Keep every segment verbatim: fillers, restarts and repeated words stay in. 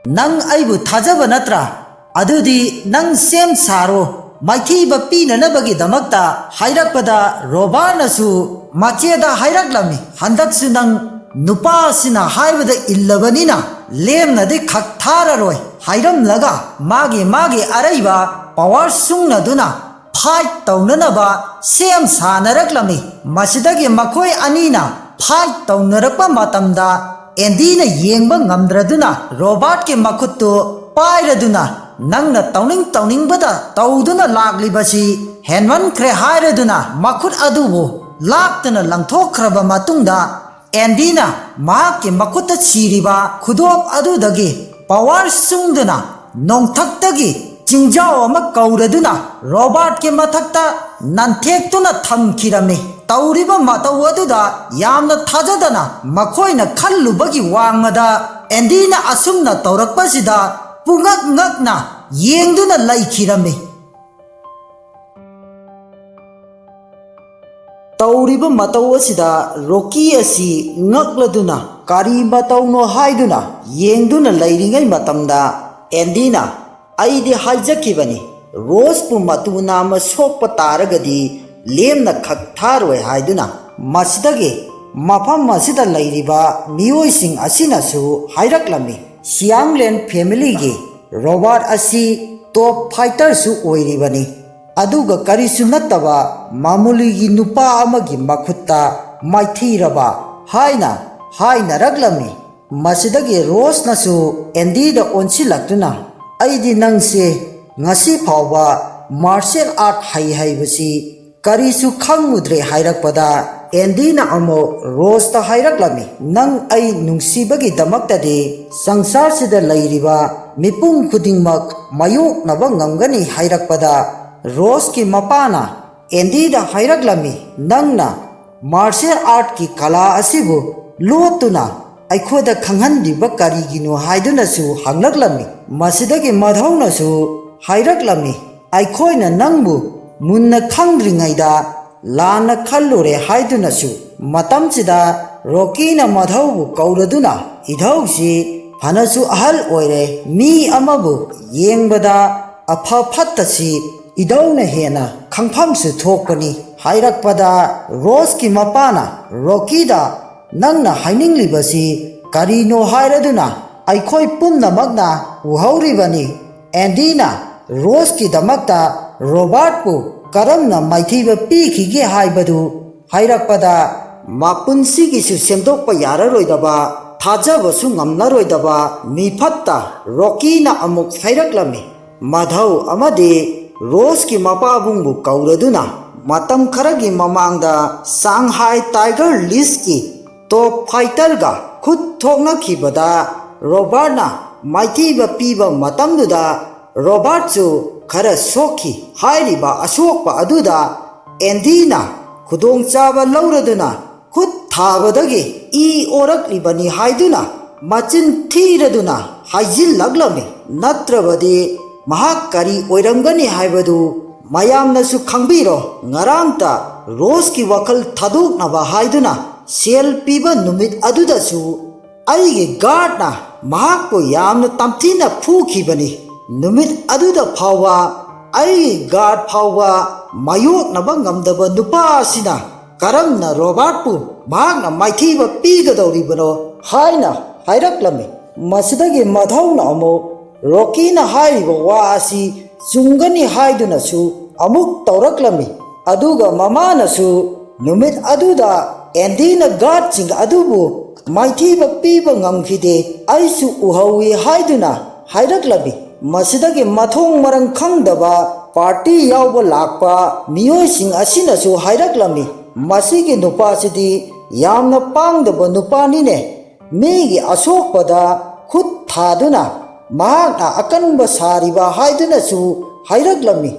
"ꯅꯪ ꯑꯩꯕꯨ ꯊꯥꯖꯕ ꯅꯠꯇ꯭ꯔꯥ? ꯑꯗꯨꯗꯤ ꯅꯪ ꯁꯦꯝ ꯁꯥꯔꯣ", ꯃꯥꯏꯊꯤꯕ ꯄꯤꯅꯅꯕꯒꯤꯗꯃꯛꯇ ꯍꯥꯏꯔꯛꯄꯗ, ꯔꯣꯕꯥꯔꯠꯅꯁꯨ ꯃꯆꯦꯗ ꯍꯥꯏꯔꯛꯂꯝꯃꯤ, "ꯍꯟꯗꯛꯁꯨ ꯅꯪ ꯅꯨꯄꯥꯁꯤꯅ ꯍꯥꯏꯕꯗ ꯏꯜꯂꯕꯅꯤꯅ ꯂꯦꯝꯅꯗꯤ ꯈꯛ ꯊꯥꯔꯔꯣꯏ" ꯍꯥꯏꯔꯝꯂꯒ, ꯃꯥꯒꯤ ꯃꯥꯒꯤ ꯑꯔꯩꯕ ꯄꯋꯥꯔ ꯁꯨꯡꯅꯗꯨꯅ ꯐꯥꯏꯠ ꯇꯧꯅꯅꯕ ꯁꯦꯝ ꯁꯥꯅꯔꯛꯂꯝꯃꯤ꯫ ꯃꯁꯤꯗꯒꯤ ꯃꯈꯣꯏ ꯑꯅꯤꯅ ꯐꯥꯏꯠ ꯇꯧꯅꯔꯛꯄ ꯃꯇꯝꯗ, ꯑꯦꯟꯗꯤꯅ ꯌꯦꯡꯕ ꯉꯝꯗ꯭ꯔꯗꯨꯅ ꯔꯣꯕꯥꯔꯠꯀꯤ ꯃꯈꯨꯠꯇꯨ ꯄꯥꯏꯔꯗꯨꯅ, "ꯅꯪꯅ ꯇꯧꯅꯤꯡ ꯇꯧꯅꯤꯡꯕꯗ ꯇꯧꯗꯨꯅ ꯂꯥꯛꯂꯤꯕꯁꯤ ꯍꯦꯟꯃꯟꯈ꯭ꯔꯦ" ꯍꯥꯏꯔꯗꯨꯅ, ꯃꯈꯨꯠ ꯑꯗꯨꯕꯨ ꯂꯥꯛꯇꯨꯅ ꯂꯪꯊꯣꯛꯈ꯭ꯔꯕ ꯃꯇꯨꯡꯗ, ꯑꯦꯟꯗꯤꯅ ꯃꯍꯥꯛꯀꯤ ꯃꯈꯨꯠꯇ ꯁꯤꯔꯤꯕ ꯈꯨꯗꯣꯞ ꯑꯗꯨꯗꯒꯤ ꯄꯋꯥꯔ ꯁꯨꯡꯗꯨꯅ ꯅꯣꯡꯊꯛꯇꯒꯤ ꯆꯤꯡꯖꯥꯎ ꯑꯃ ꯀꯧꯔꯗꯨꯅ ꯔꯣꯕꯥꯔꯠꯀꯤ ꯃꯊꯛꯇ ꯅꯟꯊꯦꯛꯇꯨꯅ ꯊꯝꯈꯤꯔꯝꯃꯤ꯫ ꯇꯧꯔꯤꯕ ꯃꯇꯧ ꯑꯗꯨꯗ ꯌꯥꯝꯅ ꯊꯥꯖꯗꯅ ꯃꯈꯣꯏꯅ ꯈꯜꯂꯨꯕꯒꯤ ꯋꯥꯡꯃꯗ ꯑꯦꯟꯗꯤꯅ ꯑꯁꯨꯝꯅ ꯇꯧꯔꯛꯄꯁꯤꯗ ꯄꯨꯉꯛ ꯉꯛꯅ ꯌꯦꯡꯗꯨꯅ ꯂꯩꯈꯤꯔꯝꯃꯤ꯫ ꯇꯧꯔꯤꯕ ꯃꯇꯧ ꯑꯁꯤꯗ ꯔꯣꯀꯤ ꯑꯁꯤ ꯉꯛꯂꯗꯨꯅ ꯀꯔꯤ ꯃꯇꯧꯅꯣ ꯍꯥꯏꯗꯨꯅ ꯌꯦꯡꯗꯨꯅ ꯂꯩꯔꯤꯉꯩ ꯃꯇꯝꯗ, ꯑꯦꯟꯗꯤꯅ, "ꯑꯩꯗꯤ ꯍꯥꯏꯖꯈꯤꯕꯅꯤ, ꯔꯣꯁꯄꯨ ꯃꯇꯨ ꯅꯥꯝꯃ ꯁꯣꯛꯄ ꯇꯥꯔꯒꯗꯤ ꯂꯦꯝꯅ ꯈꯛ ꯊꯥꯔꯣꯏ" ꯍꯥꯏꯗꯨꯅ꯫ ꯃꯁꯤꯗꯒꯤ ꯃꯐꯝ ꯑꯁꯤꯗ ꯂꯩꯔꯤꯕ ꯃꯤꯑꯣꯏꯁꯤꯡ ꯑꯁꯤꯅꯁꯨ ꯍꯥꯏꯔꯛꯂꯝꯃꯤ, "ꯁꯤꯌꯥꯡꯂꯦꯟ ꯐꯦꯃꯤꯂꯤꯒꯤ ꯔꯣꯕꯥꯔꯠ ꯑꯁꯤ ꯇꯣꯞ ꯐꯥꯏꯇꯔꯁꯨ ꯑꯣꯏꯔꯤꯕꯅꯤ, ꯑꯗꯨꯒ ꯀꯔꯤꯁꯨ ꯅꯠꯇꯕ ꯃꯃꯨꯂꯤꯒꯤ ꯅꯨꯄꯥ ꯑꯃꯒꯤ ꯃꯈꯨꯠꯇ ꯃꯥꯏꯊꯤꯔꯕ" ꯍꯥꯏꯅ ꯍꯥꯏꯅꯔꯛꯂꯝꯃꯤ꯫ ꯃꯁꯤꯗꯒꯤ ꯔꯣꯁꯅꯁꯨ ꯑꯦꯟꯗꯤꯗ ꯑꯣꯟꯁꯤꯜꯂꯛꯇꯨꯅ, "ꯑꯩꯗꯤ ꯅꯪꯁꯦ ꯉꯁꯤ ꯐꯥꯎꯕ ꯃꯥꯔꯁꯦꯜ ꯑꯥꯔꯠ ꯍꯩ ꯍꯩꯕꯁꯤ ꯀꯔꯤꯁꯨ ꯈꯪꯉꯨꯗ꯭ꯔꯦ" ꯍꯥꯏꯔꯛꯄꯗ, ꯑꯦꯟꯗꯤꯅ ꯑꯃꯨꯛ ꯔꯣꯁꯇ ꯍꯥꯏꯔꯛꯂꯝꯃꯤ, "ꯅꯪ ꯑꯩ ꯅꯨꯡꯁꯤꯕꯒꯤꯗꯃꯛꯇꯗꯤ ꯁꯪꯁꯥꯔꯁꯤꯗ ꯂꯩꯔꯤꯕ ꯃꯤꯄꯨꯝ ꯈꯨꯗꯤꯡꯃꯛ ꯃꯥꯌꯣꯛꯅꯕ ꯉꯝꯒꯅꯤ" ꯍꯥꯏꯔꯛꯄꯗ, ꯔꯣꯁꯀꯤ ꯃꯄꯥꯅ ꯑꯦꯟꯗꯤꯗ ꯍꯥꯏꯔꯛꯂꯝꯃꯤ, "ꯅꯪꯅ ꯃꯥꯔꯁꯦꯜ ꯑꯥꯔꯠꯀꯤ ꯀꯂꯥ ꯑꯁꯤꯕꯨ ꯂꯣꯠꯇꯨꯅ ꯑꯩꯈꯣꯏꯗ ꯈꯪꯍꯟꯂꯤꯕ ꯀꯔꯤꯒꯤꯅꯣ?" ꯍꯥꯏꯗꯨꯅꯁꯨ ꯍꯪꯂꯛꯂꯝꯃꯤ꯫ ꯃꯁꯤꯗꯒꯤ ꯃꯙꯧꯅꯁꯨ ꯍꯥꯏꯔꯛꯂꯝꯃꯤ, "ꯑꯩꯈꯣꯏꯅ ꯅꯪꯕꯨ ꯃꯨꯟꯅ ꯈꯪꯗ꯭ꯔꯤꯉꯩꯗ ꯂꯥꯟꯅ ꯈꯜꯂꯨꯔꯦ" ꯍꯥꯏꯗꯨꯅꯁꯨ꯫ ꯃꯇꯝꯁꯤꯗ ꯔꯣꯀꯤꯅ ꯃꯙꯧꯕꯨ ꯀꯧꯔꯗꯨꯅ, "ꯏꯙꯧꯁꯤ ꯐꯅꯁꯨ ꯑꯍꯜ ꯑꯣꯏꯔꯦ, ꯃꯤ ꯑꯃꯕꯨ ꯌꯦꯡꯕꯗ ꯑꯐ ꯐꯠꯇꯁꯤ ꯏꯗꯧꯅ ꯍꯦꯟꯅ ꯈꯪꯐꯝꯁꯨ ꯊꯣꯛꯄꯅꯤ" ꯍꯥꯏꯔꯛꯄꯗ, ꯔꯣꯁꯀꯤ ꯃꯄꯥꯅ ꯔꯣꯀꯤꯗ, "ꯅꯪꯅ ꯍꯥꯏꯅꯤꯡꯂꯤꯕꯁꯤ ꯀꯔꯤꯅꯣ ꯍꯥꯏꯔꯗꯨꯅ ꯑꯩꯈꯣꯏ ꯄꯨꯝꯅꯃꯛꯅ ꯎꯍꯧꯔꯤꯕꯅꯤ"꯫ ꯑꯦꯟꯗꯤꯅ ꯔꯣꯁꯀꯤꯗꯃꯛꯇ ꯔꯣꯕꯥꯔꯠꯄꯨ ꯀꯔꯝꯅ ꯃꯥꯏꯊꯤꯕ ꯄꯤꯈꯤꯒꯦ ꯍꯥꯏꯕꯗꯨ ꯍꯥꯏꯔꯛꯄꯗ, ꯃꯄꯨꯟꯁꯤꯒꯤꯁꯨ ꯁꯦꯝꯗꯣꯛꯄ ꯌꯥꯔꯔꯣꯏꯗꯕ, ꯊꯥꯖꯕꯁꯨ ꯉꯝꯂꯔꯣꯏꯗꯕ ꯃꯤꯐꯠꯇ ꯔꯣꯀꯤꯅ ꯑꯃꯨꯛ ꯍꯥꯏꯔꯛꯂꯝꯃꯤ꯫ ꯃꯙꯧ ꯑꯃꯗꯤ ꯔꯣꯁꯀꯤ ꯃꯄꯥꯕꯨꯡꯕꯨ ꯀꯧꯔꯗꯨꯅ ꯃꯇꯝ ꯈꯔꯒꯤ ꯃꯃꯥꯡꯗ ꯁꯥꯡꯍꯥꯏ ꯇꯥꯏꯒꯔ ꯂꯤꯁꯀꯤ ꯇꯣꯞ ꯐꯥꯏꯇꯔꯒ ꯈꯨꯠ ꯊꯣꯛꯅꯈꯤꯕꯗ ꯔꯣꯕꯥꯔꯠꯅ ꯃꯥꯏꯊꯤꯕ ꯄꯤꯕ ꯃꯇꯝꯗꯨꯗ ꯔꯣꯕꯥꯔꯠꯁꯨ ꯈꯔ ꯁꯣꯛꯈꯤ꯫ ꯍꯥꯏꯔꯤꯕ ꯑꯁꯣꯛꯄ ꯑꯗꯨꯗ ꯑꯦꯟꯗꯤꯅ ꯈꯨꯗꯣꯡꯆꯥꯕ ꯂꯧꯔꯗꯨꯅ ꯈꯨꯠ ꯊꯥꯕꯗꯒꯤ ꯏ ꯑꯣꯔꯛꯂꯤꯕꯅꯤ ꯍꯥꯏꯗꯨꯅ ꯃꯆꯤꯟ ꯊꯤꯔꯗꯨꯅ ꯍꯥꯏꯖꯤꯜꯂꯛꯂꯝꯃꯤ꯫ ꯅꯠꯇ꯭ꯔꯕꯗꯤ ꯃꯍꯥꯛ ꯀꯔꯤ ꯑꯣꯏꯔꯝꯒꯅꯤ ꯍꯥꯏꯕꯗꯨ ꯃꯌꯥꯝꯅꯁꯨ ꯈꯪꯕꯤꯔꯣ꯫ ꯉꯔꯥꯡꯇ ꯔꯣꯁꯀꯤ ꯋꯥꯈꯜ ꯊꯥꯗꯣꯛꯅꯕ ꯍꯥꯏꯗꯨꯅ ꯁꯦꯜ ꯄꯤꯕ ꯅꯨꯃꯤꯠ ꯑꯗꯨꯗꯁꯨ ꯑꯩꯒꯤ ꯒꯥꯔꯗꯅ ꯃꯍꯥꯛꯄꯨ ꯌꯥꯝꯅ ꯇꯝꯊꯤꯅ ꯐꯨꯈꯤꯕꯅꯤ꯫ ꯅꯨꯃꯤꯠ ꯑꯗꯨꯗ ꯐꯥꯎꯕ ꯑꯩꯒꯤ ꯒꯥꯔꯗ ꯐꯥꯎꯕ ꯃꯥꯌꯣꯛꯅꯕ ꯉꯝꯗꯕ ꯅꯨꯄꯥ ꯑꯁꯤꯅ ꯀꯔꯝꯅ ꯔꯣꯕꯥꯔꯠꯄꯨ ꯃꯍꯥꯛꯅ ꯃꯥꯏꯊꯤꯕ ꯄꯤꯒꯗꯧꯔꯤꯕꯅꯣ ꯍꯥꯏꯅ ꯍꯥꯏꯔꯛꯂꯝꯃꯤ꯫ ꯃꯁꯤꯗꯒꯤ ꯃꯙꯧꯅ ꯑꯃꯨꯛ ꯔꯣꯀꯤꯅ ꯍꯥꯏꯔꯤꯕ ꯋꯥ ꯑꯁꯤ ꯆꯨꯝꯒꯅꯤ ꯍꯥꯏꯗꯨꯅꯁꯨ ꯑꯃꯨꯛ ꯇꯧꯔꯛꯂꯝꯃꯤ꯫ ꯑꯗꯨꯒ ꯃꯃꯥꯅꯁꯨ ꯅꯨꯃꯤꯠ ꯑꯗꯨꯗ ꯑꯦꯟꯗꯤꯅ ꯒꯥꯔꯗꯁꯤꯡ ꯑꯗꯨꯕꯨ ꯃꯥꯏꯊꯤꯕ ꯄꯤꯕ ꯉꯝꯈꯤꯗꯦ, ꯑꯩꯁꯨ ꯎꯍꯧꯏ ꯍꯥꯏꯗꯨꯅ ꯍꯥꯏꯔꯛꯂꯝꯃꯤ꯫ ꯃꯁꯤꯗꯒꯤ ꯃꯊꯣꯡ ꯃꯔꯝ ꯈꯪꯗꯕ ꯄꯥꯔꯇꯤ ꯌꯥꯎꯕ ꯂꯥꯛꯄ ꯃꯤꯑꯣꯏꯁꯤꯡ ꯑꯁꯤꯅꯁꯨ ꯍꯥꯏꯔꯛꯂꯝꯃꯤ, "ꯃꯁꯤꯒꯤ ꯅꯨꯄꯥꯁꯤꯗꯤ ꯌꯥꯝꯅ ꯄꯥꯡꯗꯕ ꯅꯨꯄꯥꯅꯤꯅꯦ, ꯃꯤꯒꯤ ꯑꯁꯣꯛꯄꯗ ꯈꯨꯠ ꯊꯥꯗꯨꯅ ꯃꯍꯥꯛꯅ ꯑꯀꯟꯕ ꯁꯥꯔꯤꯕ" ꯍꯥꯏꯗꯨꯅꯁꯨ ꯍꯥꯏꯔꯛꯂꯝꯃꯤ꯫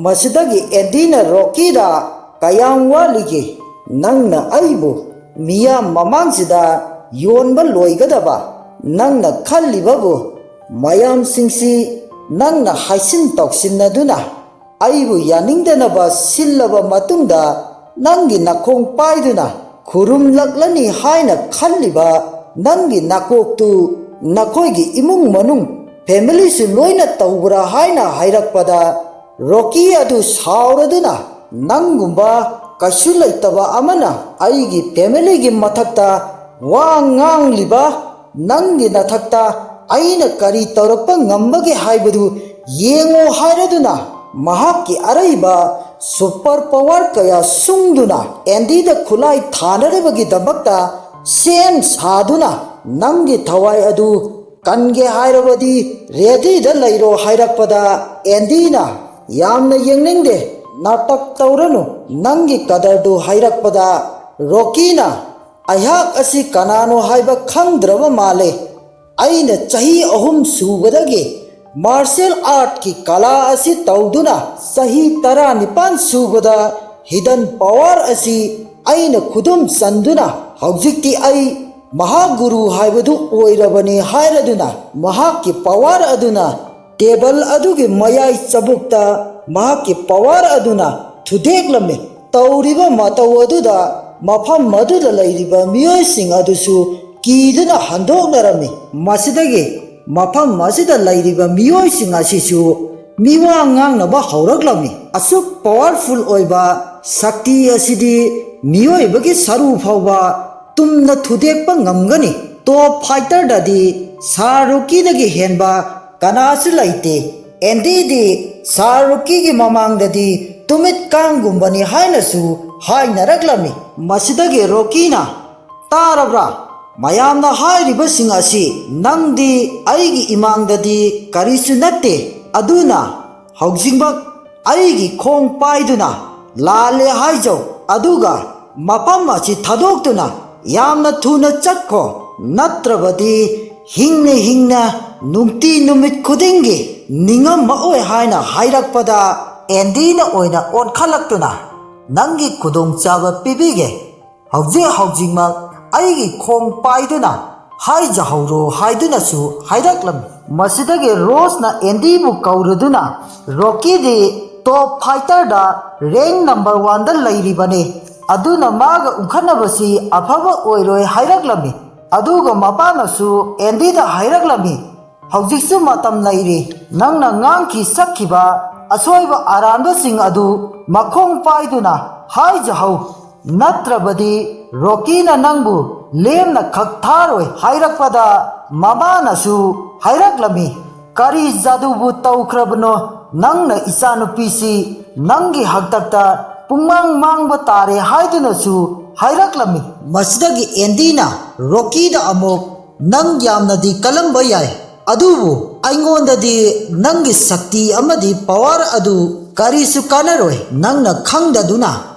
ꯃꯁꯤꯗꯒꯤ ꯑꯦꯟꯗꯤꯅ ꯔꯣꯀꯤꯗ, "ꯀꯌꯥꯝ ꯋꯥꯠꯂꯤꯒꯦ? ꯅꯪꯅ ꯑꯩꯕꯨ ꯃꯤꯌꯥꯝ ꯃꯃꯥꯡꯁꯤꯗ ꯌꯣꯟꯕ ꯂꯣꯏꯒꯗꯕ? ꯅꯪꯅ ꯈꯜꯂꯤꯕꯕꯨ ꯃꯌꯥꯝꯁꯤꯡꯁꯤ ꯅꯪꯅ ꯍꯥꯏꯁꯤꯟ ꯇꯧꯁꯤꯟꯅꯗꯨꯅ ꯑꯩꯕꯨ ꯌꯥꯅꯤꯡꯗꯅꯕ ꯁꯤꯜꯂꯕ ꯃꯇꯨꯡꯗ ꯅꯪꯒꯤ ꯅꯈꯣꯡ ꯄꯥꯏꯗꯨꯅ ꯈꯨꯔꯨꯝꯂꯛꯂꯅꯤ ꯍꯥꯏꯅ ꯈꯜꯂꯤꯕ ꯅꯪꯒꯤ ꯅꯀꯣꯛꯇꯨ ꯅꯈꯣꯏꯒꯤ ꯏꯃꯨꯡ ꯃꯅꯨꯡ, ꯐꯦꯃꯤꯂꯤꯁꯨ ꯂꯣꯏꯅ ꯇꯧꯕ꯭ꯔꯥ?" ꯍꯥꯏꯅ ꯍꯥꯏꯔꯛꯄꯗ, ꯔꯣꯀꯤ ꯑꯗꯨ ꯁꯥꯎꯔꯗꯨꯅ, "ꯅꯪꯒꯨꯝꯕ ꯀꯩꯁꯨ ꯂꯩꯇꯕ ꯑꯃꯅ ꯑꯩꯒꯤ ꯐꯦꯃꯤꯂꯤꯒꯤ ꯃꯊꯛꯇ ꯋꯥ ꯉꯥꯡꯂꯤꯕ ꯅꯪꯒꯤ ꯅꯊꯛꯇ ꯑꯩꯅ ꯀꯔꯤ ꯇꯧꯔꯛꯄ ꯉꯝꯕꯒꯦ ꯍꯥꯏꯕꯗꯨ ꯌꯦꯡꯉꯣ" ꯍꯥꯏꯔꯗꯨꯅ, ꯃꯍꯥꯛꯀꯤ ꯑꯔꯩꯕ ꯁꯨꯄꯔ ꯄꯋꯥꯔ ꯀꯌꯥ ꯁꯨꯡꯗꯨꯅ ꯑꯦꯟꯗꯤꯗ ꯈꯨꯠꯂꯥꯏ ꯊꯥꯅꯅꯕꯒꯤꯗꯃꯛꯇ ꯁꯦꯝ ꯁꯥꯗꯨꯅ, "ꯅꯪꯒꯤ ꯊꯋꯥꯏ ꯑꯗꯨ ꯀꯟꯒꯦ ꯍꯥꯏꯔꯕꯗꯤ ꯔꯦꯗꯤꯗ ꯂꯩꯔꯣ" ꯍꯥꯏꯔꯛꯄꯗ, ꯑꯦꯟꯗꯤꯅ, "ꯌꯥꯝꯅ ꯌꯦꯡꯅꯤꯡꯗꯦ, ꯅꯥꯇꯛ ꯇꯧꯔꯅꯨ, ꯅꯪꯒꯤ ꯀꯗꯔꯗꯨ" ꯍꯥꯏꯔꯛꯄꯗ, ꯔꯣꯀꯤꯅ, "ꯑꯩꯍꯥꯛ ꯑꯁꯤ ꯀꯅꯥꯅꯣ ꯍꯥꯏꯕ ꯈꯪꯗ꯭ꯔꯕ ꯃꯥꯜꯂꯦ꯫ ꯑꯩꯅ ꯆꯍꯤ ꯑꯍꯨꯝ ꯁꯨꯕꯗꯒꯤ ꯃꯥꯔꯁꯦꯜ ꯑꯥꯔꯠꯀꯤ ꯀꯂꯥ ꯑꯁꯤ ꯇꯧꯗꯨꯅ ꯆꯍꯤ ꯇꯔꯥꯅꯤꯄꯥꯟ ꯁꯨꯕꯗ ꯍꯤꯗꯟ ꯄꯋꯥꯔ ꯑꯁꯤ ꯑꯩꯅ ꯈꯨꯗꯨꯝ ꯆꯟꯗꯨꯅ ꯍꯧꯖꯤꯛꯇꯤ ꯑꯩ ꯃꯍꯥꯒꯨꯔꯨ ꯍꯥꯏꯕꯗꯨ ꯑꯣꯏꯔꯕꯅꯤ" ꯍꯥꯏꯔꯗꯨꯅ, ꯃꯍꯥꯛꯀꯤ ꯄꯋꯥꯔ ꯑꯗꯨꯅ ꯇꯦꯕꯜ ꯑꯗꯨꯒꯤ ꯃꯌꯥꯏ ꯆꯕꯨꯛꯇ ꯃꯍꯥꯛꯀꯤ ꯄꯋꯥꯔ ꯑꯗꯨꯅ ꯊꯨꯗꯦꯛꯂꯝꯃꯤ꯫ ꯇꯧꯔꯤꯕ ꯃꯇꯧ ꯑꯗꯨꯗ ꯃꯐꯝ ꯑꯗꯨꯗ ꯂꯩꯔꯤꯕ ꯃꯤꯑꯣꯏꯁꯤꯡ ꯑꯗꯨꯁꯨ ꯀꯤꯗꯨꯅ ꯍꯟꯗꯣꯛꯅꯔꯝꯃꯤ꯫ ꯃꯁꯤꯗꯒꯤ ꯃꯐꯝ ꯑꯁꯤꯗ ꯂꯩꯔꯤꯕ ꯃꯤꯑꯣꯏꯁꯤꯡ ꯑꯁꯤꯁꯨ ꯃꯤꯋꯥ ꯉꯥꯡꯅꯕ ꯍꯧꯔꯛꯂꯝꯃꯤ꯫ ꯑꯁꯨꯛ ꯄꯋꯥꯔꯐꯨꯜ ꯑꯣꯏꯕ ꯁꯛꯇꯤ ꯑꯁꯤꯗꯤ ꯃꯤꯑꯣꯏꯕꯒꯤ ꯁꯔꯨ ꯐꯥꯎꯕ ꯇꯨꯝꯅ ꯊꯨꯗꯦꯛꯄ ꯉꯝꯒꯅꯤ꯫ ꯇꯣꯞ ꯐꯥꯏꯇꯔꯗꯗꯤ ꯁꯥꯔ ꯔꯣꯀꯤꯗꯒꯤ ꯍꯦꯟꯕ ꯀꯅꯥꯁꯨ ꯂꯩꯇꯦ꯫ ꯑꯦꯟꯗꯤꯗꯤ ꯁꯥꯔ ꯔꯣꯀꯤꯒꯤ ꯃꯃꯥꯡꯗꯗꯤ ꯇꯨꯃꯤꯠ ꯀꯥꯡꯒꯨꯝꯕꯅꯤ ꯍꯥꯏꯅꯁꯨ ꯍꯥꯏꯅꯔꯛꯂꯝꯃꯤ꯫ ꯃꯁꯤꯗꯒꯤ ꯔꯣꯀꯤꯅ, "ꯇꯥꯔꯕ꯭ꯔꯥ? ꯃꯌꯥꯝꯅ ꯍꯥꯏꯔꯤꯕꯁꯤꯡ ꯑꯁꯤ ꯅꯪꯗꯤ ꯑꯩꯒꯤ ꯏꯃꯥꯡꯗꯗꯤ ꯀꯔꯤꯁꯨ ꯅꯠꯇꯦ꯫ ꯑꯗꯨꯅ ꯍꯧꯖꯤꯛꯃꯛ ꯑꯩꯒꯤ ꯈꯣꯡ ꯄꯥꯏꯗꯨꯅ ꯂꯥꯜꯂꯦ ꯍꯥꯏꯖꯧ, ꯑꯗꯨꯒ ꯃꯐꯝ ꯑꯁꯤ ꯊꯥꯗꯣꯛꯇꯨꯅ ꯌꯥꯝꯅ ꯊꯨꯅ ꯆꯠꯈꯣ, ꯅꯠꯇ꯭ꯔꯕꯗꯤ ꯍꯤꯡꯅ ꯍꯤꯡꯅ ꯅꯨꯡꯇꯤ ꯅꯨꯃꯤꯠ ꯈꯨꯗꯤꯡꯒꯤ ꯅꯤꯡꯉꯝꯃꯛꯑꯣꯏ" ꯍꯥꯏꯅ ꯍꯥꯏꯔꯛꯄꯗ, ꯑꯦꯟꯗꯤꯅ ꯑꯣꯏꯅ ꯑꯣꯟꯈꯠꯂꯛꯇꯨꯅ, "ꯅꯪꯒꯤ ꯈꯨꯗꯣꯡꯆꯥꯕ ꯄꯤꯕꯤꯒꯦ꯫ ꯍꯧꯖꯤꯛ ꯍꯧꯖꯤꯛꯃꯛ ꯑꯩꯒꯤ ꯈꯣꯡ ꯄꯥꯏꯗꯨꯅ ꯍꯥꯏꯖꯍꯧꯔꯣ" ꯍꯥꯏꯗꯨꯅꯁꯨ ꯍꯥꯏꯔꯛꯂꯝꯃꯤ꯫ ꯃꯁꯤꯗꯒꯤ ꯔꯣꯁꯅ ꯑꯦꯟꯗꯤꯕꯨ ꯀꯧꯔꯗꯨꯅ, "ꯔꯣꯀꯤꯗꯤ ꯇꯣꯞ ꯐꯥꯏꯇꯔꯗ ꯔꯦꯡ ꯅꯝꯕꯔ ꯋꯥꯟꯗ ꯂꯩꯔꯤꯕꯅꯤ, ꯑꯗꯨꯅ ꯃꯥꯒ ꯎꯪꯈꯠꯅꯕꯁꯤ ꯑꯐꯕ ꯑꯣꯏꯔꯣꯏ" ꯍꯥꯏꯔꯛꯂꯝꯃꯤ꯫ ꯑꯗꯨꯒ ꯃꯄꯥꯅꯁꯨ ꯑꯦꯟꯗꯤꯗ ꯍꯥꯏꯔꯛꯂꯝꯃꯤ, "ꯍꯧꯖꯤꯛꯁꯨ ꯃꯇꯝ ꯂꯩꯔꯤ꯫ ꯅꯪꯅ ꯉꯥꯡꯈꯤ ꯁꯛꯈꯤꯕ ꯑꯁꯣꯏꯕ ꯑꯔꯥꯟꯕꯁꯤꯡ ꯑꯗꯨ ꯃꯈꯣꯡ ꯄꯥꯏꯗꯨꯅ ꯍꯥꯏꯖꯍꯧ, ꯅꯠꯇ꯭ꯔꯕꯗꯤ ꯔꯣꯀꯤꯅ ꯅꯪꯕꯨ ꯂꯦꯝꯅ ꯈꯛ ꯊꯥꯔꯣꯏ" ꯍꯥꯏꯔꯛꯄꯗ ꯃꯃꯥꯅꯁꯨ ꯍꯥꯏꯔꯛꯂꯝꯃꯤ, "ꯀꯔꯤ ꯖꯥꯗꯨꯕꯨ ꯇꯧꯈ꯭ꯔꯕꯅꯣ? ꯅꯪꯅ ꯏꯆꯥꯅꯨꯄꯤꯁꯤ ꯅꯪꯒꯤ ꯍꯥꯛꯇꯛꯇ ꯄꯨꯡꯃꯥꯡ ꯃꯥꯡꯕ ꯇꯥꯔꯦ" ꯍꯥꯏꯗꯨꯅꯁꯨ ꯍꯥꯏꯔꯛꯂꯝꯃꯤ꯫ ꯃꯁꯤꯗꯒꯤ ꯑꯦꯟꯗꯤꯅ ꯔꯣꯀꯤꯗ ꯑꯃꯨꯛ, "ꯅꯪ ꯌꯥꯝꯅꯗꯤ ꯀꯜꯂꯝꯕ ꯌꯥꯏ, ꯑꯗꯨꯕꯨ ꯑꯩꯉꯣꯟꯗꯗꯤ ꯅꯪꯒꯤ ꯁꯛꯇꯤ ꯑꯃꯗꯤ ꯄꯋꯥꯔ ꯑꯗꯨ ꯀꯔꯤꯁꯨ ꯀꯥꯟꯅꯔꯣꯏ꯫ ꯅꯪꯅ ꯈꯪꯗꯗꯨꯅ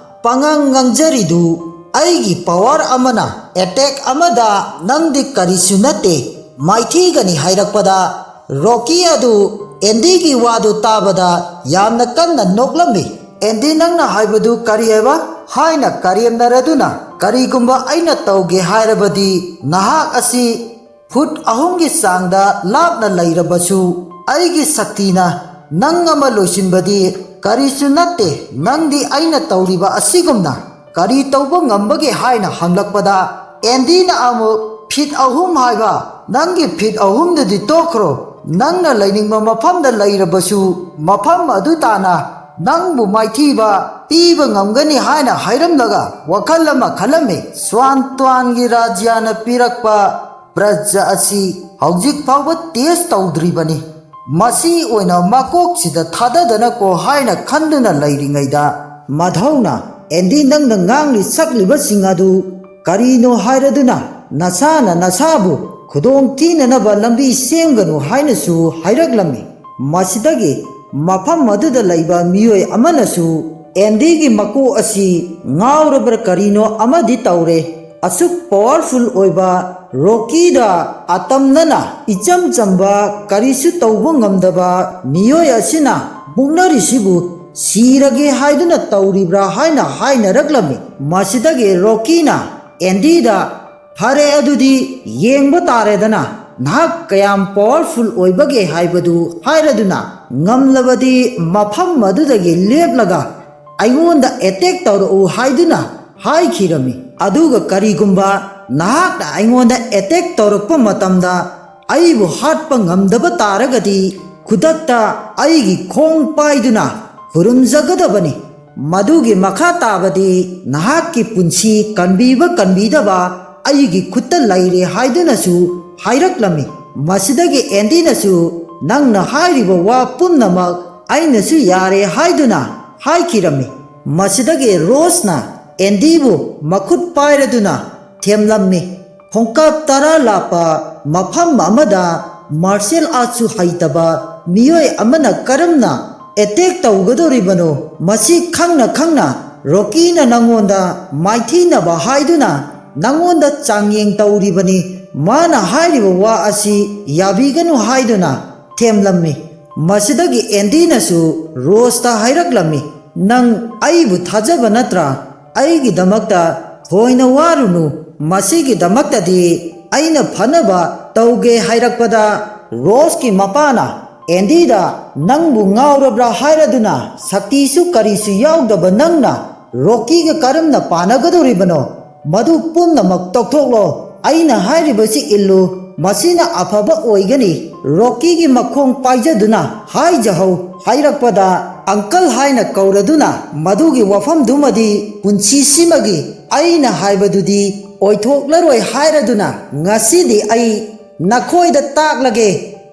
ꯄꯉꯥꯡ ꯉꯥꯡꯖꯔꯤꯗꯨ꯫ ꯑꯩꯒꯤ ꯄꯋꯥꯔ ꯑꯃꯅ ꯑꯦꯇꯦꯛ ꯑꯃꯗ ꯅꯪꯗꯤ ꯀꯔꯤꯁꯨ ꯅꯠꯇꯦ, ꯃꯥꯏꯊꯤꯒꯅꯤ" ꯍꯥꯏꯔꯛꯄꯗ ꯔꯣꯀꯤ ꯑꯗꯨ ꯑꯦꯟꯗꯤꯒꯤ ꯋꯥꯗꯨ ꯇꯥꯕꯗ ꯌꯥꯝꯅ ꯀꯟꯅ ꯅꯣꯛꯂꯝꯃꯤ꯫ "ꯑꯦꯟꯗꯤ, ꯅꯪꯅ ꯍꯥꯏꯕꯗꯨ ꯀꯔꯤ ꯍꯥꯏꯕ?" ꯍꯥꯏꯅ ꯀꯔꯦꯝꯅꯔꯗꯨꯅ, "ꯀꯔꯤꯒꯨꯝꯕ ꯑꯩꯅ ꯇꯧꯒꯦ ꯍꯥꯏꯔꯕꯗꯤ ꯅꯍꯥꯛ ꯑꯁꯤ ꯐꯨꯠ ꯑꯍꯨꯝꯒꯤ ꯆꯥꯡꯗ ꯂꯥꯞꯅ ꯂꯩꯔꯕꯁꯨ ꯑꯩꯒꯤ ꯁꯛꯇꯤꯅ ꯅꯪ ꯑꯃ ꯂꯣꯏꯁꯤꯟꯕꯗꯤ ꯀꯔꯤꯁꯨ ꯅꯠꯇꯦ꯫ ꯅꯪꯗꯤ ꯑꯩꯅ ꯇꯧꯔꯤꯕ ꯑꯁꯤꯒꯨꯝꯅ ꯀꯔꯤ ꯇꯧꯕ ꯉꯝꯕꯒꯦ?" ꯍꯥꯏꯅ ꯍꯪꯂꯛꯄꯗ ꯑꯦꯟꯗꯤꯅ ꯑꯃꯨꯛ, "ꯐꯤꯠ ꯑꯍꯨꯝ ꯍꯥꯏꯕ, ꯅꯪꯒꯤ ꯐꯤꯠ ꯑꯍꯨꯝꯗꯨꯗꯤ ꯇꯣꯛꯈ꯭ꯔꯣ, ꯅꯪꯅ ꯂꯩꯅꯤꯡꯕ ꯃꯐꯝꯗ ꯂꯩꯔꯕꯁꯨ ꯃꯐꯝ ꯑꯗꯨ ꯇꯥꯅ ꯅꯪꯕꯨ ꯃꯥꯏꯊꯤꯕ ꯄꯤꯕ ꯉꯝꯒꯅꯤ" ꯍꯥꯏꯅ ꯍꯥꯏꯔꯝꯂꯒ ꯋꯥꯈꯜ ꯑꯃ ꯈꯜꯂꯝꯃꯤ꯫ ꯁ꯭ꯋꯥꯟ ꯇ꯭ꯋꯥꯟꯒꯤ ꯔꯥꯖ꯭ꯌꯥꯅ ꯄꯤꯔꯛꯄ ꯄ꯭ꯔꯖ ꯑꯁꯤ ꯍꯧꯖꯤꯛ ꯐꯥꯎꯕ ꯇꯦꯁ ꯇꯧꯗ꯭ꯔꯤꯕꯅꯤ꯫ ꯃꯁꯤ ꯑꯣꯏꯅ ꯃꯀꯣꯛꯁꯤꯗ ꯊꯥꯗꯗꯅꯀꯣ ꯍꯥꯏꯅ ꯈꯟꯗꯨꯅ ꯂꯩꯔꯤꯉꯩꯗ ꯃꯙꯧꯅ, "ꯑꯦꯟꯗꯤ, ꯅꯪꯅ ꯉꯥꯡꯂꯤ ꯁꯛꯂꯤꯕꯁꯤꯡ ꯑꯗꯨ ꯀꯔꯤꯅꯣ ꯍꯥꯏꯔꯗꯨꯅ ꯅꯁꯥꯅ ꯅꯁꯥꯕꯨ ꯈꯨꯗꯣꯡ ꯊꯤꯅꯅꯕ ꯂꯝꯕꯤ ꯁꯦꯝꯒꯅꯨ" ꯍꯥꯏꯅꯁꯨ ꯍꯥꯏꯔꯛꯂꯝꯃꯤ꯫ ꯃꯁꯤꯗꯒꯤ ꯃꯐꯝ ꯑꯗꯨꯗ ꯂꯩꯕ ꯃꯤꯑꯣꯏ ꯑꯃꯅꯁꯨ ꯑꯦꯟꯗꯤꯒꯤ ꯃꯀꯣꯛ ꯑꯁꯤ ꯉꯥꯎꯔꯕ꯭ꯔꯥ ꯀꯔꯤꯅꯣ ꯑꯃꯗꯤ ꯇꯧꯔꯦ꯫ ꯑꯁꯨꯛ ꯄꯋꯥꯔꯐꯨꯜ ꯑꯣꯏꯕ ꯔꯣꯀꯤꯗ ꯑꯇꯝꯅꯅ ꯏꯆꯝ ꯆꯝꯕ ꯀꯔꯤꯁꯨ ꯇꯧꯕ ꯉꯝꯗꯕ ꯃꯤꯑꯣꯏ ꯑꯁꯤꯅ ꯃꯨꯛꯅꯔꯤꯁꯤꯕꯨ ꯁꯤꯔꯒꯦ ꯍꯥꯏꯗꯨꯅ ꯇꯧꯔꯤꯕ꯭ꯔꯥ ꯍꯥꯏꯅ ꯍꯥꯏꯅꯔꯛꯂꯝꯃꯤ꯫ ꯃꯁꯤꯗꯒꯤ ꯔꯣꯀꯤꯅ ꯑꯦꯟꯗꯤꯗ, "ꯐꯔꯦ, ꯑꯗꯨꯗꯤ ꯌꯦꯡꯕ ꯇꯥꯔꯦꯗꯅ, ꯅꯍꯥꯛ ꯀꯌꯥꯝ ꯄꯋꯥꯔꯐꯨꯜ ꯑꯣꯏꯕꯒꯦ ꯍꯥꯏꯕꯗꯨ" ꯍꯥꯏꯔꯗꯨꯅ, "ꯉꯝꯂꯕꯗꯤ ꯃꯐꯝ ꯑꯗꯨꯗꯒꯤ ꯂꯦꯞꯂꯒ ꯑꯩꯉꯣꯟꯗ ꯑꯦꯇꯦꯛ ꯇꯧꯔꯛꯎ" ꯍꯥꯏꯗꯨꯅ ꯍꯥꯏꯈꯤꯔꯝꯃꯤ꯫ ꯑꯗꯨꯒ ꯀꯔꯤꯒꯨꯝꯕ ꯅꯍꯥꯛꯅ ꯑꯩꯉꯣꯟꯗ ꯑꯦꯇꯦꯛ ꯇꯧꯔꯛꯄ ꯃꯇꯝꯗ ꯑꯩꯕꯨ ꯍꯥꯠꯄ ꯉꯝꯗꯕ ꯇꯥꯔꯒꯗꯤ, ꯈꯨꯗꯛꯇ ꯑꯩꯒꯤ ꯈꯣꯡ ꯄꯥꯏꯗꯨꯅ ꯈꯨꯔꯨꯝꯖꯒꯗꯕꯅꯤ꯫ ꯃꯗꯨꯒꯤ ꯃꯈꯥ ꯇꯥꯕꯗꯤ ꯅꯍꯥꯛꯀꯤ ꯄꯨꯟꯁꯤ ꯀꯟꯕꯤꯕ ꯀꯟꯕꯤꯗꯕ ꯑꯩꯒꯤ ꯈꯨꯠꯇ ꯂꯩꯔꯦ ꯍꯥꯏꯗꯨꯅꯁꯨ ꯍꯥꯏꯔꯛꯂꯝꯃꯤ꯫ ꯃꯁꯤꯗꯒꯤ ꯑꯦꯟꯗꯤꯅꯁꯨ, "ꯅꯪꯅ ꯍꯥꯏꯔꯤꯕ ꯋꯥ ꯄꯨꯝꯅꯃꯛ ꯑꯩꯅꯁꯨ ꯌꯥꯔꯦ" ꯍꯥꯏꯗꯨꯅ ꯍꯥꯏꯈꯤꯔꯝꯃꯤ꯫ ꯃꯁꯤꯗꯒꯤ ꯔꯣꯁꯅ ꯑꯦꯟꯗꯤꯕꯨ ꯃꯈꯨꯠ ꯄꯥꯏꯔꯗꯨꯅ ꯊꯦꯝꯂꯝꯃꯤ꯫ ꯈꯣꯡꯀꯥꯞ ꯇꯔꯥ ꯂꯥꯞꯄ ꯃꯐꯝ ꯑꯃꯗ ꯃꯥꯔꯁꯦꯜ ꯑꯥꯔꯠꯁꯨ ꯍꯩꯇꯕ ꯃꯤꯑꯣꯏ ꯑꯃꯅ ꯀꯔꯝꯅ ꯑꯦꯇꯦꯛ ꯇꯧꯒꯗꯧꯔꯤꯕꯅꯣ? ꯃꯁꯤ ꯈꯪꯅ ꯈꯪꯅ ꯔꯣꯀꯤꯅ ꯅꯪꯉꯣꯟꯗ ꯃꯥꯏꯊꯤꯅꯕ ꯍꯥꯏꯗꯨꯅ ꯅꯪꯉꯣꯟꯗ ꯆꯥꯡꯌꯦꯡ ꯇꯧꯔꯤꯕꯅꯤ꯫ ꯃꯥꯅ ꯍꯥꯏꯔꯤꯕ ꯋꯥ ꯑꯁꯤ ꯌꯥꯕꯤꯒꯅꯨ ꯍꯥꯏꯗꯨꯅ ꯊꯦꯝꯂꯝꯃꯤ꯫ ꯃꯁꯤꯗꯒꯤ ꯑꯦꯟꯗꯤꯅꯁꯨ ꯔꯣꯁꯇ ꯍꯥꯏꯔꯛꯂꯝꯃꯤ, "ꯅꯪ ꯑꯩꯕꯨ ꯊꯥꯖꯕ ꯅꯠꯇ꯭ꯔꯥ? ꯑꯩꯒꯤꯗꯃꯛꯇ ꯊꯣꯏꯅ ꯋꯥꯔꯨꯅꯨ꯫ ꯃꯁꯤꯒꯤꯗꯃꯛꯇꯗꯤ ꯑꯩꯅ ꯐꯅꯕ ꯇꯧꯒꯦ" ꯍꯥꯏꯔꯛꯄꯗ, ꯔꯣꯁꯀꯤ ꯃꯄꯥꯅ ꯑꯦꯟꯗꯤꯗ, "ꯅꯪꯕꯨ ꯉꯥꯎꯔꯕ꯭ꯔꯥ ꯍꯥꯏꯔꯗꯨꯅ? ꯁꯛꯇꯤꯁꯨ ꯀꯔꯤꯁꯨ ꯌꯥꯎꯗꯕ ꯅꯪꯅ ꯔꯣꯀꯤꯒ ꯀꯔꯝꯅ ꯄꯥꯅꯒꯗꯧꯔꯤꯕꯅꯣ? ꯃꯗꯨ ꯄꯨꯝꯅꯃꯛ ꯇꯣꯛꯊꯣꯛꯂꯣ꯫ ꯑꯩꯅ ꯍꯥꯏꯔꯤꯕꯁꯤ ꯏꯜꯂꯨ꯫ ꯃꯁꯤꯅ ꯑꯐꯕ ꯑꯣꯏꯒꯅꯤ꯫" ꯔꯣꯀꯤꯒꯤ ꯃꯈꯣꯡ ꯄꯥꯏꯖꯗꯨꯅ ꯍꯥꯏꯖꯍꯧ ꯍꯥꯏꯔꯛꯄꯗ, "ꯑꯪꯀꯜ" ꯍꯥꯏꯅ ꯀꯧꯔꯗꯨꯅ, "ꯃꯗꯨꯒꯤ ꯋꯥꯐꯝꯗꯨꯃꯗꯤ ꯄꯨꯟꯁꯤꯁꯤꯃꯒꯤ ꯑꯩꯅ ꯍꯥꯏꯕꯗꯨꯗꯤ ꯑꯣꯏꯊꯣꯛꯂꯔꯣꯏ ꯍꯥꯏꯔꯗꯨꯅ, ꯉꯁꯤꯗꯤ ꯑꯩ ꯅꯈꯣꯏꯗ ꯇꯥꯛꯂꯒꯦ꯫